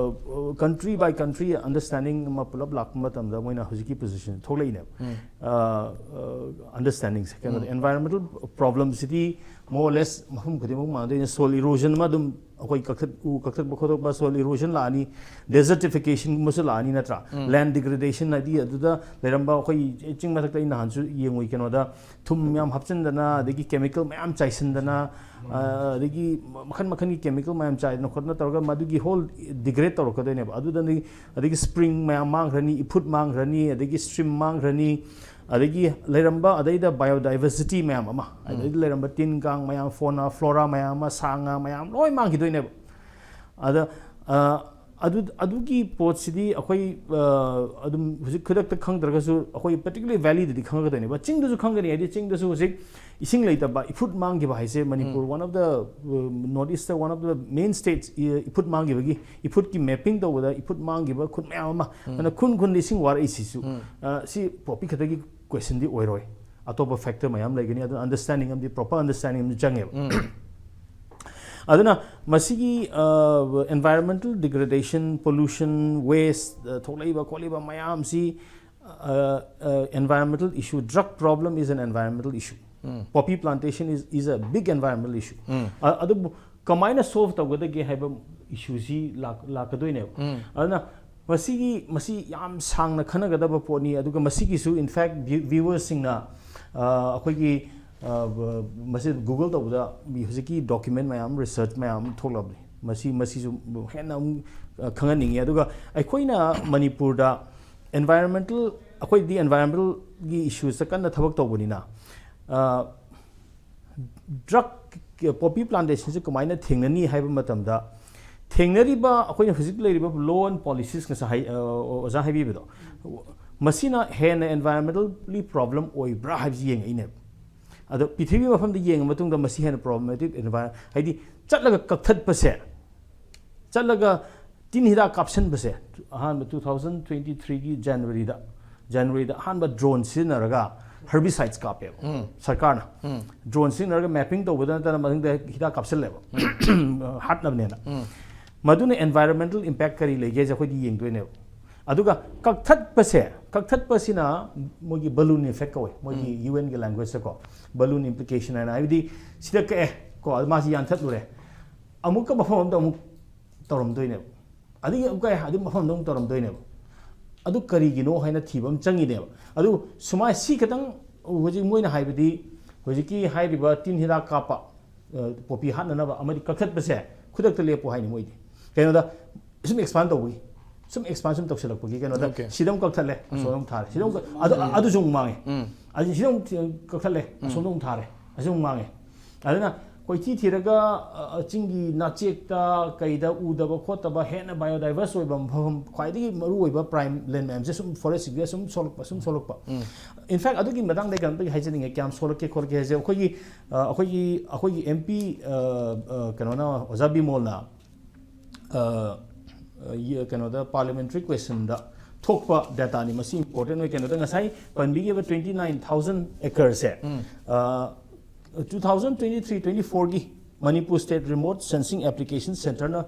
country by country understanding ꯑꯃ ꯄꯨꯂꯞ ꯂꯥꯛꯄ ꯃꯇꯝꯗ ꯃꯣꯏꯅ ꯍꯧꯖꯤꯛꯀꯤ position ꯊꯣꯛꯂꯛꯏꯅꯦꯕ꯫ Understandingꯁꯦ ꯀꯩꯅꯣꯗ, environmental problemꯁꯤꯗꯤ more or less ꯃꯐꯝ ꯈꯨꯗꯤꯡꯃꯛ ꯃꯥꯟꯅꯗꯣꯏꯅꯦ꯫ Soil erosion ꯑꯃ ꯑꯗꯨꯝ ꯑꯩꯈꯣꯏ ꯀꯛꯊꯠ ꯎ ꯀꯛꯊꯠꯄ ꯈꯣꯠꯇꯣꯛꯄ, soil erosion ꯂꯥꯛꯑꯅꯤ, desertificationꯒꯨꯝꯕꯁꯨ ꯂꯥꯛꯑꯅꯤ ꯅꯠꯇ꯭ꯔꯥ? Land degradation ꯍꯥꯏꯗꯤ ꯑꯗꯨꯗ ꯂꯩꯔꯝꯕ ꯑꯩꯈꯣꯏ ꯆꯤꯡ ꯃꯊꯛꯇ ꯑꯩ ꯅꯍꯥꯟꯁꯨ ꯌꯦꯡꯉꯨꯏ, ꯀꯩꯅꯣꯗ ꯊꯨꯝ ꯌꯥꯝ ꯍꯥꯞꯆꯤꯟꯗꯅ, ꯑꯗꯒꯤ chemical ꯃꯌꯥꯝ ꯆꯥꯏꯁꯤꯟꯗꯅ, ꯑ, ꯑꯗꯒꯤ ꯃꯈꯜ ꯃꯈꯜꯒꯤ chemical ꯃꯌꯥꯝ ꯆꯥꯏꯗꯅ ꯈꯣꯠꯇꯅ ꯇꯧꯔꯒ ꯃꯗꯨꯒꯤ whole degrade ꯇꯧꯔꯛꯀꯗꯣꯏꯅꯦꯕ꯫ ꯑꯗꯨꯗꯅꯤ ꯑꯗꯒꯤ spring ꯃꯌꯥꯝ ꯃꯥꯡꯈ꯭ꯔꯅꯤ, ꯏꯐꯨꯠ ꯃꯥꯡꯈ꯭ꯔꯅꯤ, ꯑꯗꯒꯤ stream ꯃꯥꯡꯈ꯭ꯔꯅꯤ, ꯑꯗꯒꯤ ꯂꯩꯔꯝꯕ ꯑꯗꯩꯗ biodiversity ꯃꯌꯥꯝ ꯑꯃ, ꯑꯗꯩꯗ ꯂꯩꯔꯝꯕ ꯇꯤꯟ ꯀꯥꯡ ꯃꯌꯥꯝ, fauna flora ꯃꯌꯥꯝ ꯑꯃ, ꯁꯥ ꯉꯥ ꯃꯌꯥꯝ ꯂꯣꯏ ꯃꯥꯡꯈꯤꯗꯣꯏꯅꯦꯕ꯫ ꯑꯗ ꯑ, ꯑꯗꯨ ꯑꯗꯨꯒꯤ ꯄꯣꯠꯁꯤꯗꯤ ꯑꯩꯈꯣꯏ ꯑ, ꯑꯗꯨꯝ ꯍꯧꯖꯤꯛ ꯈꯨꯗꯛꯇ ꯈꯪꯗ꯭ꯔꯒꯁꯨ ꯑꯩꯈꯣꯏ particularly valleyꯗꯗꯤ ꯈꯪꯒꯗꯣꯏꯅꯦꯕ꯫ ꯆꯤꯡꯗꯁꯨ ꯈꯪꯒꯅꯤ, ꯍꯥꯏꯗꯤ ꯆꯤꯡꯗꯁꯨ ꯍꯧꯖꯤꯛ ꯏꯁꯤꯡ ꯂꯩꯇꯕ, ꯏꯐꯨꯠ ꯃꯥꯡꯈꯤꯕ ꯍꯥꯏꯁꯦ Manipur one of the, uh, North Eastꯇ one of the main states, ꯏ- ꯏꯐꯨꯠ ꯃꯥꯡꯈꯤꯕꯒꯤ, ꯏꯐꯨꯠꯀꯤ mapping ꯇꯧꯕꯗ ꯏꯐꯨꯠ ꯃꯥꯡꯈꯤꯕ ꯈꯨꯟ ꯃꯌꯥꯝ ꯑꯃ, ꯑꯗꯨꯅ ꯈꯨꯟ ꯈꯨꯟꯗ ꯏꯁꯤꯡ ꯋꯥꯔꯛꯏꯁꯤꯁꯨ, ꯑ, ꯁꯤ ꯄꯣꯄꯤ ꯈꯛꯇꯒꯤ questionꯗꯤ ꯑꯣꯏꯔꯣꯏ, ꯑꯇꯣꯞꯄ factor ꯃꯌꯥꯝ ꯂꯩꯒꯅꯤ꯫ ꯑꯗꯨꯅ understanding ꯑꯃꯗꯤ, proper understanding ꯑꯃꯗꯤ ꯆꯪꯉꯦꯕ꯫ ꯑꯗꯨꯅ ꯃꯁꯤꯒꯤ, ꯑ, environmental degradation, pollution, waste, ꯑ, ꯊꯣꯛꯂꯛꯏꯕ ꯈꯣꯠꯂꯤꯕ ꯃꯌꯥꯝꯁꯤ, ꯑ, ꯑ, environmental issue, drug problem is an environmental issue, poppy plantation is is a big environmental issue. ꯑ, ꯑꯗꯨꯕꯨ ꯀꯃꯥꯏꯅ solve ꯇꯧꯒꯗꯒꯦ ꯍꯥꯏꯕ issueꯁꯤ ꯂꯥꯛ- ꯂꯥꯛꯀꯗꯣꯏꯅꯦꯕ꯫ ꯑꯗꯨꯅ ꯃꯁꯤꯒꯤ ꯃꯁꯤ ꯌꯥꯝ ꯁꯥꯡꯅ ꯈꯟꯅꯒꯗꯕ ꯄꯣꯠꯅꯤ꯫ ꯑꯗꯨꯒ ꯃꯁꯤꯒꯤꯁꯨ in fact view- viewerꯁꯤꯡꯅ, ꯑ, ꯑꯩꯈꯣꯏꯒꯤ, ꯑ, ꯕ- ꯃꯁꯤ Google ꯇꯧꯕꯗ ꯃꯤ ꯍꯧꯖꯤꯛꯀꯤ document ꯃꯌꯥꯝ, research ꯃꯌꯥꯝ ꯑꯃ ꯊꯣꯛꯂꯕꯅꯤ꯫ ꯃꯁꯤ ꯃꯁꯤꯁꯨ ꯍꯦꯟꯅ ꯑꯃꯨꯛ, ꯑ, ꯈꯪꯍꯟꯅꯤꯡꯉꯤ꯫ ꯑꯗꯨꯒ ꯑꯩꯈꯣꯏꯅ ꯃꯅꯤꯄꯨꯔꯗ environmental, ꯑꯩꯈꯣꯏꯗꯤ environmentalꯒꯤ issuesꯇ ꯀꯟꯅ ꯊꯕꯛ ꯇꯧꯕꯅꯤꯅ, ꯑ, drug, poppy plantationꯁꯦ ꯀꯃꯥꯏꯅ ꯊꯦꯡꯅꯅꯤ ꯍꯥꯏꯕ ꯃꯇꯝꯗ, ꯊꯦꯡꯅꯔꯤꯕ ꯑꯩꯈꯣꯏꯅ ꯍꯧꯖꯤꯛ ꯂꯩꯔꯤꯕ law and policies ꯉꯁꯥꯏ ꯍꯥꯏ-, ꯑ, ꯑꯣꯖꯥ ꯍꯥꯏꯕꯤꯕꯗꯣ, ꯃꯁꯤꯅ ꯍꯦꯟꯅ environmentally problem ꯑꯣꯏꯕ꯭ꯔꯥ ꯍꯥꯏꯕꯁꯤ ꯌꯦꯡꯉꯛꯏꯅꯦꯕ꯫ ꯑꯗꯣ ꯄ꯭ꯔꯤꯊꯤꯕꯤ ꯃꯐꯝꯗ ꯌꯦꯡꯉ ꯃꯇꯨꯡꯗ ꯃꯁꯤ ꯍꯦꯟꯅ problematic envir-, ꯍꯥꯏꯗꯤ ꯆꯠꯂꯒ ꯀꯛꯊꯠꯄꯁꯦ, ꯆꯠꯂꯒ ꯇꯤꯟ ꯍꯤꯗꯥꯛ ꯀꯥꯞꯁꯤꯟꯕꯁꯦ, ꯑꯍꯥꯟꯕ two thousand twenty threeꯒꯤ Januaryꯗ, Januaryꯗ ꯑꯍꯥꯟꯕ drone ꯁꯤꯖꯤꯟꯅꯔꯒ herbicides ꯀꯥꯞꯄꯦꯕ ꯁꯔꯀꯥꯔꯅ꯫ Drone ꯁꯤꯖꯤꯟꯅꯔꯒ mapping ꯇꯧꯕꯗ ꯅꯠꯇꯅ ꯃꯊꯪꯗ ꯍꯤꯗꯥꯛ ꯀꯥꯞꯁꯤꯜꯂꯦꯕ, ꯍꯥꯠꯅꯕꯅꯦꯅ꯫ ꯃꯗꯨꯅ environmental impact ꯀꯔꯤ ꯂꯩꯒꯦꯁꯦ ꯑꯩꯈꯣꯏꯗꯤ ꯌꯦꯡꯗꯣꯏꯅꯦꯕ꯫ ꯑꯗꯨꯒ ꯀꯛꯊꯠꯄꯁꯦ, ꯀꯛꯊꯠꯄꯁꯤꯅ ꯃꯣꯏꯒꯤ balloon effect ꯀꯧꯋꯦ, ꯃꯣꯏꯒꯤ UNꯒꯤ languageꯇꯀꯣ, balloon implication ꯍꯥꯏꯅ, ꯍꯥꯏꯕꯗꯤ ꯁꯤꯗ ꯀꯛꯑꯦ ꯀꯣ, ꯑꯗꯨ ꯃꯥꯁꯤ ꯌꯥꯟꯊꯠꯂꯨꯔꯦ, ꯑꯃꯨꯛꯀ ꯃꯐꯝ ꯑꯃꯗ ꯑꯃꯨꯛ ꯇꯧꯔꯝꯗꯣꯏꯅꯦꯕ, ꯑꯗꯒꯤ ꯑꯃꯨꯛꯀ ꯑꯗꯨ ꯃꯐꯝ ꯑꯃꯗ ꯑꯃꯨꯛ ꯇꯧꯔꯝꯗꯣꯏꯅꯦꯕ꯫ ꯑꯗꯨ ꯀꯔꯤꯒꯤꯅꯣ ꯍꯥꯏꯅ ꯊꯤꯕ ꯑꯃ ꯆꯪꯉꯤꯅꯦꯕ꯫ ꯑꯗꯨ ꯁꯨꯃꯥꯏ ꯁꯤ ꯈꯇꯪ ꯍꯧꯖꯤꯛ ꯃꯣꯏꯅ ꯍꯥꯏꯕꯗꯤ ꯍꯧꯖꯤꯛꯀꯤ ꯍꯥꯏꯔꯤꯕ ꯇꯤꯟ ꯍꯤꯗꯥꯛ ꯀꯥꯞꯄ, ꯑ, ꯄꯣꯄꯤ ꯍꯥꯠꯅꯅꯕ ꯑꯃꯗꯤ ꯀꯛꯊꯠꯄꯁꯦ ꯈꯨꯗꯛꯇ ꯂꯦꯞꯄꯨ ꯍꯥꯏꯅꯤ ꯃꯣꯏꯗꯤ꯫ ꯀꯩꯅꯣꯗ ꯁꯨꯝ ꯑꯦꯛꯁꯄꯥꯟ ꯇꯧꯕꯒꯤ, ꯁꯨꯝ ꯑꯦꯛꯁꯄꯥꯟ ꯁꯨꯝ ꯇꯧꯁꯤꯜꯂꯛꯄꯒꯤ ꯀꯩꯅꯣꯗ Okay. ꯁꯤꯗ ꯑꯃꯨꯛ ꯀꯛꯊꯠꯂꯦ, ꯑꯁꯣꯝꯗ ꯑꯃꯨꯛ ꯊꯥꯔꯦ, ꯁꯤꯗ ꯑꯃꯨꯛ ꯀꯛ-, ꯑꯗꯨ, ꯑꯗꯨꯁꯨ ꯑꯃꯨꯛ ꯃꯥꯡꯉꯦ꯫ ꯑꯗꯨ ꯁꯤꯗ ꯑꯃꯨꯛ ꯊꯤ-, ꯀꯛꯊꯠꯂꯦ, ꯑꯁꯣꯝꯗ ꯑꯃꯨꯛ ꯊꯥꯔꯦ, ꯑꯁꯤ ꯑꯃꯨꯛ ꯃꯥꯡꯉꯦ꯫ ꯑꯗꯨꯅ ꯀꯣꯏꯊꯤ ꯊꯤꯔꯒ, ꯑ, ꯑ, ꯆꯤꯡꯒꯤ ꯅꯥꯆꯦꯛꯇ ꯀꯩꯗ ꯎꯗꯕ ꯈꯣꯠꯇꯕ ꯍꯦꯟꯅ ꯕꯥꯏꯑꯣꯗꯥꯏꯚꯔꯁ ꯑꯣꯏꯕ ꯃꯐꯝ, ꯈ꯭ꯋꯥꯏꯗꯒꯤ ꯃꯔꯨꯑꯣꯏꯕ ꯄ꯭ꯔꯥꯏꯝ ꯂꯦꯟ ꯃꯌꯥꯝꯁꯦ ꯁꯨꯝ ꯐꯣꯔꯦꯁꯁꯤꯡꯁꯦ ꯁꯨꯝ ꯁꯣꯛꯂꯛꯄ, ꯁꯨꯝ ꯁꯣꯛꯂꯛꯄ꯫ In fact, ꯑꯗꯨꯒꯤ ꯃꯇꯥꯡꯗ ꯑꯩ ꯀꯩꯅꯣꯝꯇ ꯍꯥꯏꯖꯅꯤꯡꯉꯦ, ꯀꯌꯥꯝ ꯁꯣꯛꯂꯛꯀꯦ ꯈꯣꯠꯂꯛꯀꯦ ꯍꯥꯏꯁꯦ꯫ ꯑꯩꯈꯣꯏꯒꯤ, ꯑ, ꯑꯩꯈꯣꯏꯒꯤ, ꯑꯩꯈꯣꯏꯒꯤ ꯑꯦꯝ ꯄꯤ, ꯑ, ꯑ, ꯀꯩꯅꯣꯅ, ꯑꯣꯖꯥ ꯕꯤꯃꯣꯜꯅ, ꯑ, ꯌ-, ꯀꯩꯅꯣꯗ ꯄꯥꯔꯂꯤꯌꯥꯃꯦꯟꯇꯔꯤ ꯀ꯭ꯋꯦꯁꯟꯗ ꯊꯣꯛꯄ ꯗꯦꯇꯥꯅꯤ꯫ ꯃꯁꯤ ꯏꯝꯄꯣꯔꯇꯦꯟ ꯑꯣꯏ꯫ ꯀꯩꯅꯣꯗ ꯉꯁꯥꯏ ꯄꯟꯕꯤꯈꯤꯕ twenty nine thousand acre ꯁꯦ, ꯑ, two thousand twenty three twenty four ꯒꯤ Manipur State Remote Sensing Application Centre ꯅ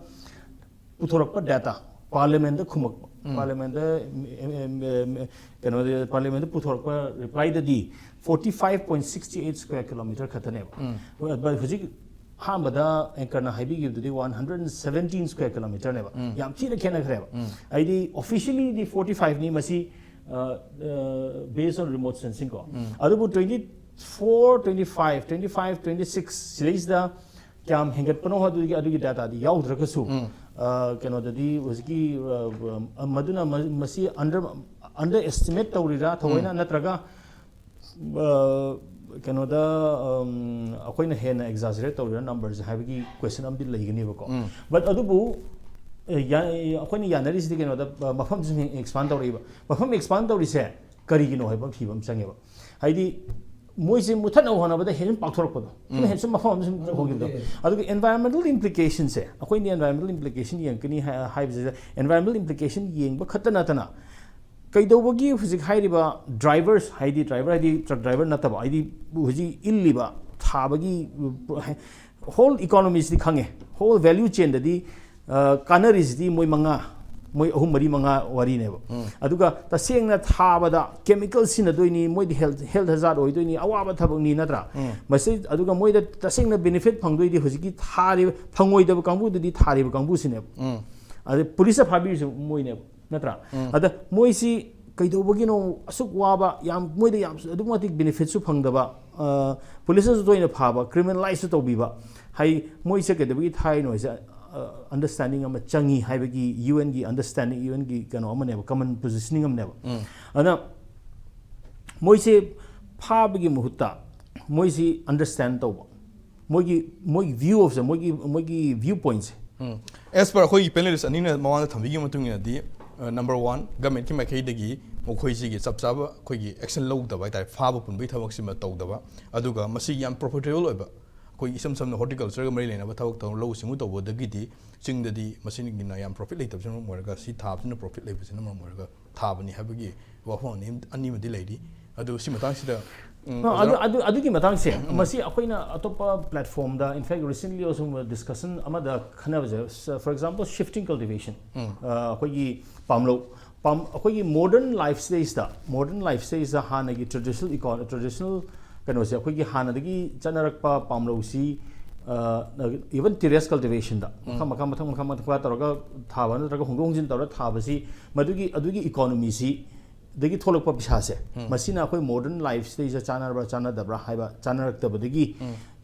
ꯄꯨꯊꯣꯔꯛꯄ ꯗꯦꯇꯥ, ꯄꯥꯔꯂꯤꯌꯥꯃꯦꯟꯗ ꯈꯨꯝꯃꯛꯄ, ꯄꯥꯔꯂꯤꯌꯥꯃꯦꯟꯗ, ꯑꯦꯝ, ꯑꯦꯝ, ꯑꯦꯝ, ꯀꯩꯅꯣꯗ ꯄꯥꯔꯂꯤꯌꯥꯃꯦꯟꯗ ꯄꯨꯊꯣꯔꯛꯄ ꯔꯤꯄ꯭ꯂꯥꯏꯗꯗꯤ forty five point six eight square kilometre ꯈꯛꯇꯅꯦꯕ꯫ But ꯍꯧꯖꯤꯛ ꯑꯍꯥꯟꯕꯗ ꯑꯦꯡꯀꯔꯅ ꯍꯥꯏꯕꯤꯈꯤꯕꯗꯨꯗꯤ one hundred seventeen square kilometre ꯅꯦꯕ꯫ ꯌꯥꯝ ꯊꯤꯅ ꯈꯦꯠꯅꯈ꯭ꯔꯦꯕ꯫ ꯍꯥꯏꯗꯤ officially ꯗꯤ forty five ꯅꯤ ꯃꯁꯤ, based on remote sensing ꯀꯣ꯫ ꯑꯗꯨꯕꯨ twenty four, twenty five, twenty five, twenty six ꯁꯤꯗꯩꯁꯤꯗ ꯀꯌꯥꯝ ꯍꯦꯟꯒꯠꯄꯅꯣ ꯑꯗꯨꯒꯤ, ꯑꯗꯨꯒꯤ ꯗꯦꯇꯥꯗꯤ ꯌꯥꯎꯗ꯭ꯔꯒꯁꯨ, ꯑ, ꯀꯩꯅꯣꯗꯗꯤ ꯍꯧꯖꯤꯛꯀꯤ, ꯑ, ꯑ, ꯃꯗꯨꯅ ꯃ-, ꯃꯁꯤ under, under estimate ꯇꯧꯔꯤꯔꯥ ꯊꯑꯣꯏꯅ, ꯅꯠꯇ꯭ꯔꯒ, ꯑ, ꯀꯩꯅꯣꯗ, ꯑꯝ, ꯑꯩꯈꯣꯏꯅ ꯍꯦꯟꯅ exaggerate ꯇꯧꯔꯤꯔꯥ ꯅꯝꯕꯔꯁꯦ ꯍꯥꯏꯕꯒꯤ ꯀ꯭ꯋꯦꯁꯟ ꯑꯃꯗꯤ ꯂꯩꯒꯅꯦꯕꯀꯣ꯫ But ꯑꯗꯨꯕꯨ, ꯑ, ꯌꯥ-, ꯑꯩꯈꯣꯏꯅ ꯌꯥꯅꯔꯤꯁꯤꯗꯤ ꯀꯩꯅꯣꯗ, ꯑ, ꯃꯐꯝꯁꯤꯡ ꯑꯦꯛꯁꯄꯥꯟ ꯇꯧꯔꯛꯏꯕ꯫ ꯃꯐꯝ ꯑꯦꯛꯁꯄꯥꯟ ꯇꯧꯔꯤꯁꯦ ꯀꯔꯤꯒꯤꯅꯣ ꯍꯥꯏꯕ ꯑꯃ ꯊꯤꯕ ꯑꯃ ꯆꯪꯉꯦꯕ꯫ ꯍꯥꯏꯗꯤ ꯃꯣꯏꯁꯦ ꯃꯨꯊꯠꯅꯕ ꯍꯣꯠꯅꯕꯗ ꯍꯦꯟꯅ ꯄꯥꯛꯊꯣꯔꯛꯄꯗꯣ, ꯁꯨꯝ ꯍꯦꯟ-, ꯁꯨꯝ ꯃꯐꯝ ꯑꯃꯗ ꯁꯨꯝ ꯍꯣꯡꯈꯤꯕꯗꯣ꯫ ꯑꯗꯨꯒ environmental implication ꯁꯦ, ꯑꯩꯈꯣꯏꯅ environmental implication ꯌꯦꯡꯉꯛꯀꯅꯤ ꯍꯥꯏ-, ꯍꯥꯏꯕꯁꯤꯗ, environmental implication ꯌꯦꯡꯕ ꯈꯛꯇ ꯅꯠꯇꯅ ꯀꯩꯗꯧꯕꯒꯤ ꯍꯧꯖꯤꯛ ꯍꯥꯏꯔꯤꯕ ꯗ꯭ꯔꯥꯏꯚꯔꯁ, ꯍꯥꯏꯗꯤ ꯗ꯭ꯔꯥꯏꯚꯔ ꯍꯥꯏꯗꯤ ꯇ꯭ꯔꯛ ꯗ꯭ꯔꯥꯏꯚꯔ ꯅꯠꯇꯕ, ꯍꯥꯏꯗꯤ ꯍꯧꯖꯤꯛ ꯏꯜꯂꯤꯕ, ꯊꯥꯕꯒꯤ, whole economy ꯁꯤꯗꯤ ꯈꯪꯉꯦ, whole value chain ꯗꯗꯤ, ꯑ, ꯀꯥꯟꯅꯔꯤꯁꯤꯗꯤ ꯃꯣꯏ ꯃꯉꯥ, ꯃꯣꯏ ꯑꯍꯨꯝ ꯃꯔꯤ ꯃꯉꯥ ꯋꯥꯔꯤꯅꯦꯕ꯫ ꯑꯗꯨꯒ ꯇꯁꯦꯡꯅ ꯊꯥꯕꯗ chemical ꯁꯤꯖꯤꯟꯅꯗꯣꯏꯅꯤ, ꯃꯣꯏꯗꯤ health health hazard ꯑꯣꯏꯗꯣꯏꯅꯤ, ꯑꯋꯥꯕ ꯊꯕꯛꯅꯤ, ꯅꯠꯇ꯭ꯔꯥ? ꯃꯁꯤ, ꯑꯗꯨꯒ ꯃꯣꯏꯗ ꯇꯁꯦꯡꯅ benefit ꯐꯪꯗꯣꯏꯗꯤ ꯍꯧꯖꯤꯛꯀꯤ ꯊꯥꯔꯤꯕ, ꯐꯪꯉꯣꯏꯗꯕ ꯀꯥꯡꯕꯨꯗꯨꯗꯤ ꯊꯥꯔꯤꯕ ꯀꯥꯡꯕꯨꯁꯤꯅꯦꯕ꯫ ꯑꯗꯩ ꯄꯨꯂꯤꯁꯇ ꯐꯥꯕꯤꯔꯤꯁꯨ ꯃꯣꯏꯅꯦꯕ, ꯅꯠꯇ꯭ꯔꯥ? ꯑꯗ ꯃꯣꯏꯁꯤ ꯀꯩꯗꯧꯕꯒꯤꯅꯣ ꯑꯁꯨꯛ ꯋꯥꯕ, ꯌꯥꯝ, ꯃꯣꯏꯗ ꯌꯥꯝ ꯑꯗꯨꯛ ꯃꯇꯤꯛ benefit ꯁꯨ ꯐꯪꯗꯕ, ꯑ, ꯄꯨꯂꯤꯁꯅꯁꯨ ꯇꯣꯏꯅ ꯐꯥꯕ, criminalize ꯁꯨ ꯇꯧꯕꯤꯕ, ꯍꯥꯏ, ꯃꯣꯏꯁꯦ ꯀꯩꯗꯧꯕꯒꯤ ꯊꯥꯔꯤꯅꯣ ꯍꯥꯏꯁꯦ, ꯑ, understanding ꯑꯃ ꯆꯪꯉꯤ ꯍꯥꯏꯕꯒꯤ, UN ꯒꯤ understanding, UN ꯒꯤ ꯀꯩꯅꯣ ꯑꯃꯅꯦꯕ, common positioning ꯑꯃꯅꯦꯕ꯫ ꯑꯗꯨꯅ ꯃꯣꯏꯁꯦ ꯐꯥꯕꯒꯤ ꯃꯍꯨꯠꯇ ꯃꯣꯏꯁꯤ understand ꯇꯧꯕ, ꯃꯣꯏꯒꯤ, ꯃꯣꯏꯒꯤ view of ꯁꯦ, ꯃꯣꯏꯒꯤ, ꯃꯣꯏꯒꯤ view point ꯁꯦ꯫ As per ꯑꯩꯈꯣꯏꯒꯤ panelist ꯑꯅꯤꯅ ꯃꯃꯥꯡꯗ ꯊꯝꯕꯤꯈꯤꯕ ꯃꯇꯨꯡ ꯏꯟꯅꯗꯤ, number one, government ꯀꯤ ꯃꯥꯏꯀꯩꯗꯒꯤ ꯃꯈꯣꯏꯁꯤꯒꯤ ꯆꯞ ꯆꯥꯕ ꯑꯩꯈꯣꯏꯒꯤ action ꯂꯧꯗꯕ ꯍꯥꯏꯇꯥꯔꯦ, ꯐꯥꯕ ꯄꯨꯟꯕꯒꯤ ꯊꯕꯛꯁꯤꯃ ꯇꯧꯗꯕ, ꯑꯗꯨꯒ ꯃꯁꯤ ꯌꯥꯝ profitable ꯑꯣꯏꯕ, ꯑꯩꯈꯣꯏ ꯏꯁꯝ ꯁꯝꯅ horticulture ꯒ ꯃꯔꯤ ꯂꯩꯅꯕ ꯊꯕꯛ ꯇꯧ-, ꯂꯧꯎ ꯁꯤꯡꯎ ꯇꯧꯕꯗꯒꯤꯗꯤ ꯆꯤꯡꯗꯗꯤ ꯃꯁꯤꯒꯤꯅ ꯌꯥꯝ profit ꯂꯩꯇꯕꯁꯤꯅ ꯃꯔꯝ ꯑꯣꯏꯔꯒ ꯁꯤ ꯊꯥꯕꯁꯤꯅ profit ꯂꯩꯕꯁꯤꯅ ꯃꯔꯝ ꯑꯣꯏꯔꯒ ꯊꯥꯕꯅꯤ ꯍꯥꯏꯕꯒꯤ ꯋꯥꯐꯝ ꯑꯅꯤ, ꯑꯅꯤꯃꯗꯤ ꯂꯩꯔꯤ꯫ ꯑꯗꯨ ꯁꯤ ꯃꯇꯥꯡꯁꯤꯗ, ꯎꯝ, No, ꯑꯣꯖꯥ, ꯑꯗꯨ, ꯑꯗꯨ, ꯑꯗꯨꯒꯤ ꯃꯇꯥꯡꯁꯦ, ꯃꯁꯤ ꯑꯩꯈꯣꯏꯅ ꯑꯇꯣꯞꯄ platform the, in fact, recently also discussion ꯑꯃꯗ ꯈꯟꯅꯕꯁꯦ, ꯁ-, for example, shifting cultivation, ꯑ, ꯑꯩꯈꯣꯏꯒꯤ ꯄꯥꯝꯂꯧ, ꯄꯥꯝ-, ꯑꯩꯈꯣꯏꯒꯤ modern lifestyle ꯁꯤꯗ, modern lifestyle ꯁꯤꯗ ꯍꯥꯟꯅꯒꯤ traditional eco-, traditional ꯀꯩꯅꯣꯁꯦ, ꯑꯩꯈꯣꯏꯒꯤ ꯍꯥꯟꯅꯗꯒꯤ ꯆꯠꯅꯔꯛꯄ ꯄꯥꯝꯂꯧꯁꯤ, ꯑ, even terrace cultivation ꯗ ꯃꯈꯜ ꯃꯈꯜ, ꯃꯊꯪ ꯃꯈꯜ ꯃꯊꯪ ꯃꯈꯥ ꯇꯧꯔꯒ ꯊꯥꯕ ꯅꯠꯇ꯭ꯔꯒ ꯍꯣꯡꯗꯣꯛ ꯍꯣꯡꯖꯤꯟ ꯇꯧꯔꯒ ꯊꯥꯕꯁꯤ, ꯃꯗꯨꯒꯤ, ꯑꯗꯨꯒꯤ economy ꯁꯤ ꯗꯒꯤ ꯊꯣꯛꯂꯛꯄ ꯄꯩꯁꯥꯁꯦ, ꯃꯁꯤꯅ ꯑꯩꯈꯣꯏ modern lifestyle ꯁꯦ ꯆꯥꯟꯅꯕ꯭ꯔꯥ ꯆꯥꯟꯅꯗꯕ꯭ꯔꯥ ꯍꯥꯏꯕ, ꯆꯥꯟꯅꯔꯛꯇꯕꯗꯒꯤ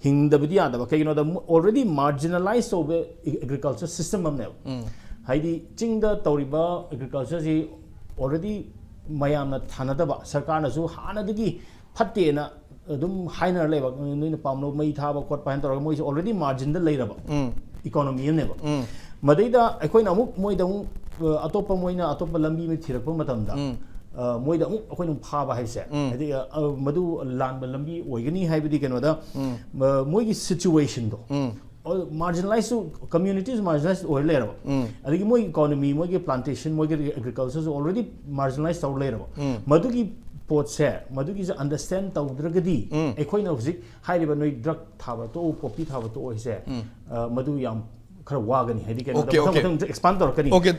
ꯍꯤꯡꯗꯕꯗꯤ ꯌꯥꯗꯕ꯫ ꯀꯩꯒꯤꯅꯣꯗ, already marginalize ꯇꯧꯕ agriculture system ꯑꯃꯅꯦꯕ꯫ ꯍꯥꯏꯗꯤ ꯆꯤꯡꯗ ꯇꯧꯔꯤꯕ agriculture ꯁꯤ already ꯃꯌꯥꯝꯅ ꯊꯥꯅꯗꯕ, ꯁꯔꯀꯥꯔꯅꯁꯨ ꯍꯥꯟꯅꯗꯒꯤ ꯐꯠꯇꯦꯅ ꯑꯗꯨꯝ ꯍꯥꯏꯅꯔ ꯂꯩꯕ, ꯅꯣꯏꯅ ꯄꯥꯝꯂꯧ ꯃꯩ ꯊꯥꯕ ꯈꯣꯠꯄ ꯍꯥꯏꯅ ꯇꯧꯔꯒ ꯃꯣꯏꯁꯦ already margin ꯗ ꯂꯩꯔꯕ economy ꯑꯃꯅꯦꯕ꯫ ꯃꯗꯩꯗ ꯑꯩꯈꯣꯏꯅ ꯑꯃꯨꯛ ꯃꯣꯏꯗ ꯑꯃꯨꯛ, ꯑ, ꯑꯇꯣꯞꯄ, ꯃꯣꯏꯅ ꯑꯇꯣꯞꯄ ꯂꯝꯕꯤ ꯑꯃ ꯊꯤꯔꯛꯄ ꯃꯇꯝꯗ, ꯑ, ꯃꯣꯏꯗ ꯑꯃꯨꯛ ꯑꯩꯈꯣꯏꯅ ꯑꯃꯨꯛ ꯐꯥꯕ ꯍꯥꯏꯁꯦ, ꯍꯥꯏꯗꯤ, ꯑ, ꯑ, ꯃꯗꯨ ꯂꯥꯟꯕ ꯂꯝꯕꯤ ꯑꯣꯏꯒꯅꯤ ꯍꯥꯏꯕꯗꯤ ꯀꯩꯅꯣꯗ, ꯑ, ꯃꯣꯏꯒꯤ situation ꯗꯣ, marginalize ꯁꯨ, community ꯁꯨ marginalize ꯑꯣꯏꯔ ꯂꯩꯔꯕ, ꯑꯗꯒꯤ ꯃꯣꯏꯒꯤ economy, ꯃꯣꯏꯒꯤ plantation, ꯃꯣꯏꯒꯤ agriculture ꯁꯨ already marginalize ꯇꯧꯔ ꯂꯩꯔꯕ, ꯃꯗꯨꯒꯤ ꯄꯣꯠꯁꯦ, ꯃꯗꯨꯒꯤꯁꯦ understand ꯇꯧꯗ꯭ꯔꯒꯗꯤ, ꯑꯩꯈꯣꯏꯅ ꯍꯧꯖꯤꯛ ꯍꯥꯏꯔꯤꯕ ꯅꯣꯏ drug ꯊꯥꯕ ꯇꯣꯛꯎ, poppy ꯊꯥꯕ ꯇꯣꯛꯎ ꯍꯥꯏꯁꯦ, ꯑ, ꯃꯗꯨ ꯌꯥꯝ ꯈꯔ ꯋꯥꯒꯅꯤ, ꯍꯥꯏꯗꯤ ꯀꯩꯅꯣꯗ Okay, ꯃꯊꯪ okay. ꯃꯊꯪ ꯑꯦꯛꯁꯄꯥꯟ ꯇꯧꯔꯛꯀꯅꯤ꯫ ꯑꯣꯀꯦ,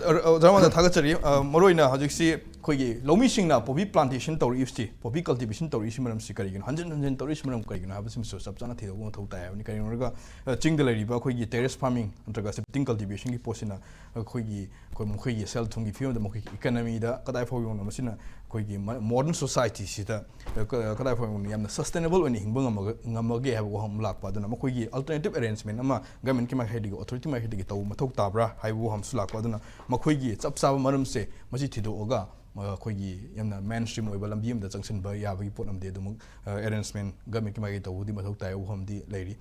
ꯙꯔꯃꯗ ꯊꯥꯒꯠꯆꯔꯤ꯫ ꯑ, ꯃꯔꯨꯑꯣꯏꯅ ꯍꯧꯖꯤꯛꯁꯤ ꯑꯩꯈꯣꯏꯒꯤ ꯂꯧꯃꯤꯁꯤꯡꯅ ꯄꯣꯄꯤ ꯄ꯭ꯂꯥꯟꯇꯦꯁꯟ ꯇꯧꯔꯛꯏꯕꯁꯤ, ꯄꯣꯄꯤ ꯀꯜꯇꯤꯚꯦꯁꯟ ꯇꯧꯔꯛꯏꯁꯤ ꯃꯔꯝꯁꯤ ꯀꯔꯤꯒꯤꯅꯣ? ꯍꯟꯖꯤꯟ ꯍꯟꯖꯤꯟ ꯇꯧꯔꯛꯏꯁꯤ ꯃꯔꯝ ꯀꯔꯤꯒꯤꯅꯣ ꯍꯥꯏꯕꯁꯤꯃꯁꯨ ꯆꯞ ꯆꯥꯅ ꯊꯤꯗꯣꯛꯄ ꯃꯊꯧ ꯇꯥꯏ ꯍꯥꯏꯕꯅꯤ꯫ ꯀꯔꯤꯒꯤꯅꯣ ꯍꯥꯏꯔꯒ, ꯑ, ꯆꯤꯡꯗ ꯂꯩꯔꯤꯕ ꯑꯩꯈꯣꯏꯒꯤ ꯇꯦꯔꯦꯁ ꯐꯥꯔꯃꯤꯡ ꯅꯠꯇ꯭ꯔꯒ ꯁꯤꯞꯇꯤꯡ ꯀꯜꯇꯤꯚꯦꯁꯟꯒꯤ ꯄꯣꯠꯁꯤꯅ ꯑꯩꯈꯣꯏꯒꯤ, ꯑꯩꯈꯣꯏ ꯃꯈꯣꯏꯒꯤ ꯁꯦꯜ ꯊꯨꯝꯒꯤ ꯐꯤꯕꯝꯗ, ꯃꯈꯣꯏꯒꯤ ꯏꯀꯅꯃꯤꯗ ꯀꯗꯥꯏ ꯐꯥꯎ ꯌꯧꯅ ꯃꯁꯤꯅ ꯑꯩꯈꯣꯏꯒꯤ ꯃꯣꯗꯔꯟ ꯁꯣꯁꯥꯏꯇꯤꯁꯤꯗ ꯀ-, ꯀꯗꯥꯏ ꯐꯥꯎ ꯌꯧꯅ ꯌꯥꯝꯅ ꯁꯁꯇꯦꯅꯦꯕꯜ ꯑꯣꯏꯅ ꯍꯤꯡꯕ ꯉꯝꯃꯒ, ꯉꯝꯃꯒꯦ ꯍꯥꯏꯕ ꯋꯥꯍꯪ ꯑꯃ ꯂꯥꯛꯄ꯫ ꯑꯗꯨꯅ ꯃꯈꯣꯏꯒꯤ ꯑꯜꯇꯔꯅꯦꯇꯤꯞ ꯑꯦꯔꯦꯟꯖꯃꯦꯟ ꯑꯃ ꯒꯃꯦꯟꯠꯀꯤ ꯃꯥꯏꯀꯩꯗꯒꯤ, ꯑꯣꯊꯣꯔꯤꯇꯤ ꯃꯥꯏꯀꯩꯗꯒꯤ ꯇꯧꯕ ꯃꯊꯧ ꯇꯥꯕ꯭ꯔꯥ ꯍꯥꯏꯕ ꯋꯥꯍꯪ ꯑꯃꯁꯨ ꯂꯥꯛꯄ꯫ ꯑꯗꯨꯅ ꯃꯈꯣꯏꯒꯤ ꯆꯞ ꯆꯥꯕ ꯃꯔꯝꯁꯦ ꯃꯁꯤ ꯊꯤꯗꯣꯛꯑꯒ, ꯑ, ꯑꯩꯈꯣꯏꯒꯤ ꯌꯥꯝꯅ ꯃꯦꯟ ꯁ꯭ꯇ꯭ꯔꯤꯝ ꯑꯣꯏꯕ ꯂꯝꯕꯤ ꯑꯃꯗ ꯆꯪꯁꯤꯟꯕ ꯌꯥꯕꯒꯤ ꯄꯣꯠ ꯑꯃꯗꯤ ꯑꯗꯨꯃꯛ, ꯑ, ꯑꯦꯔꯦꯟꯖꯃꯦꯟ ꯒꯃꯦꯟꯠꯀꯤ ꯃꯥꯏꯀꯩ ꯇꯧꯕꯗꯤ ꯃꯊꯧ ꯇꯥꯏ ꯍꯥꯏꯕ ꯋꯥꯐꯝꯗꯤ ꯂꯩꯔꯤ꯫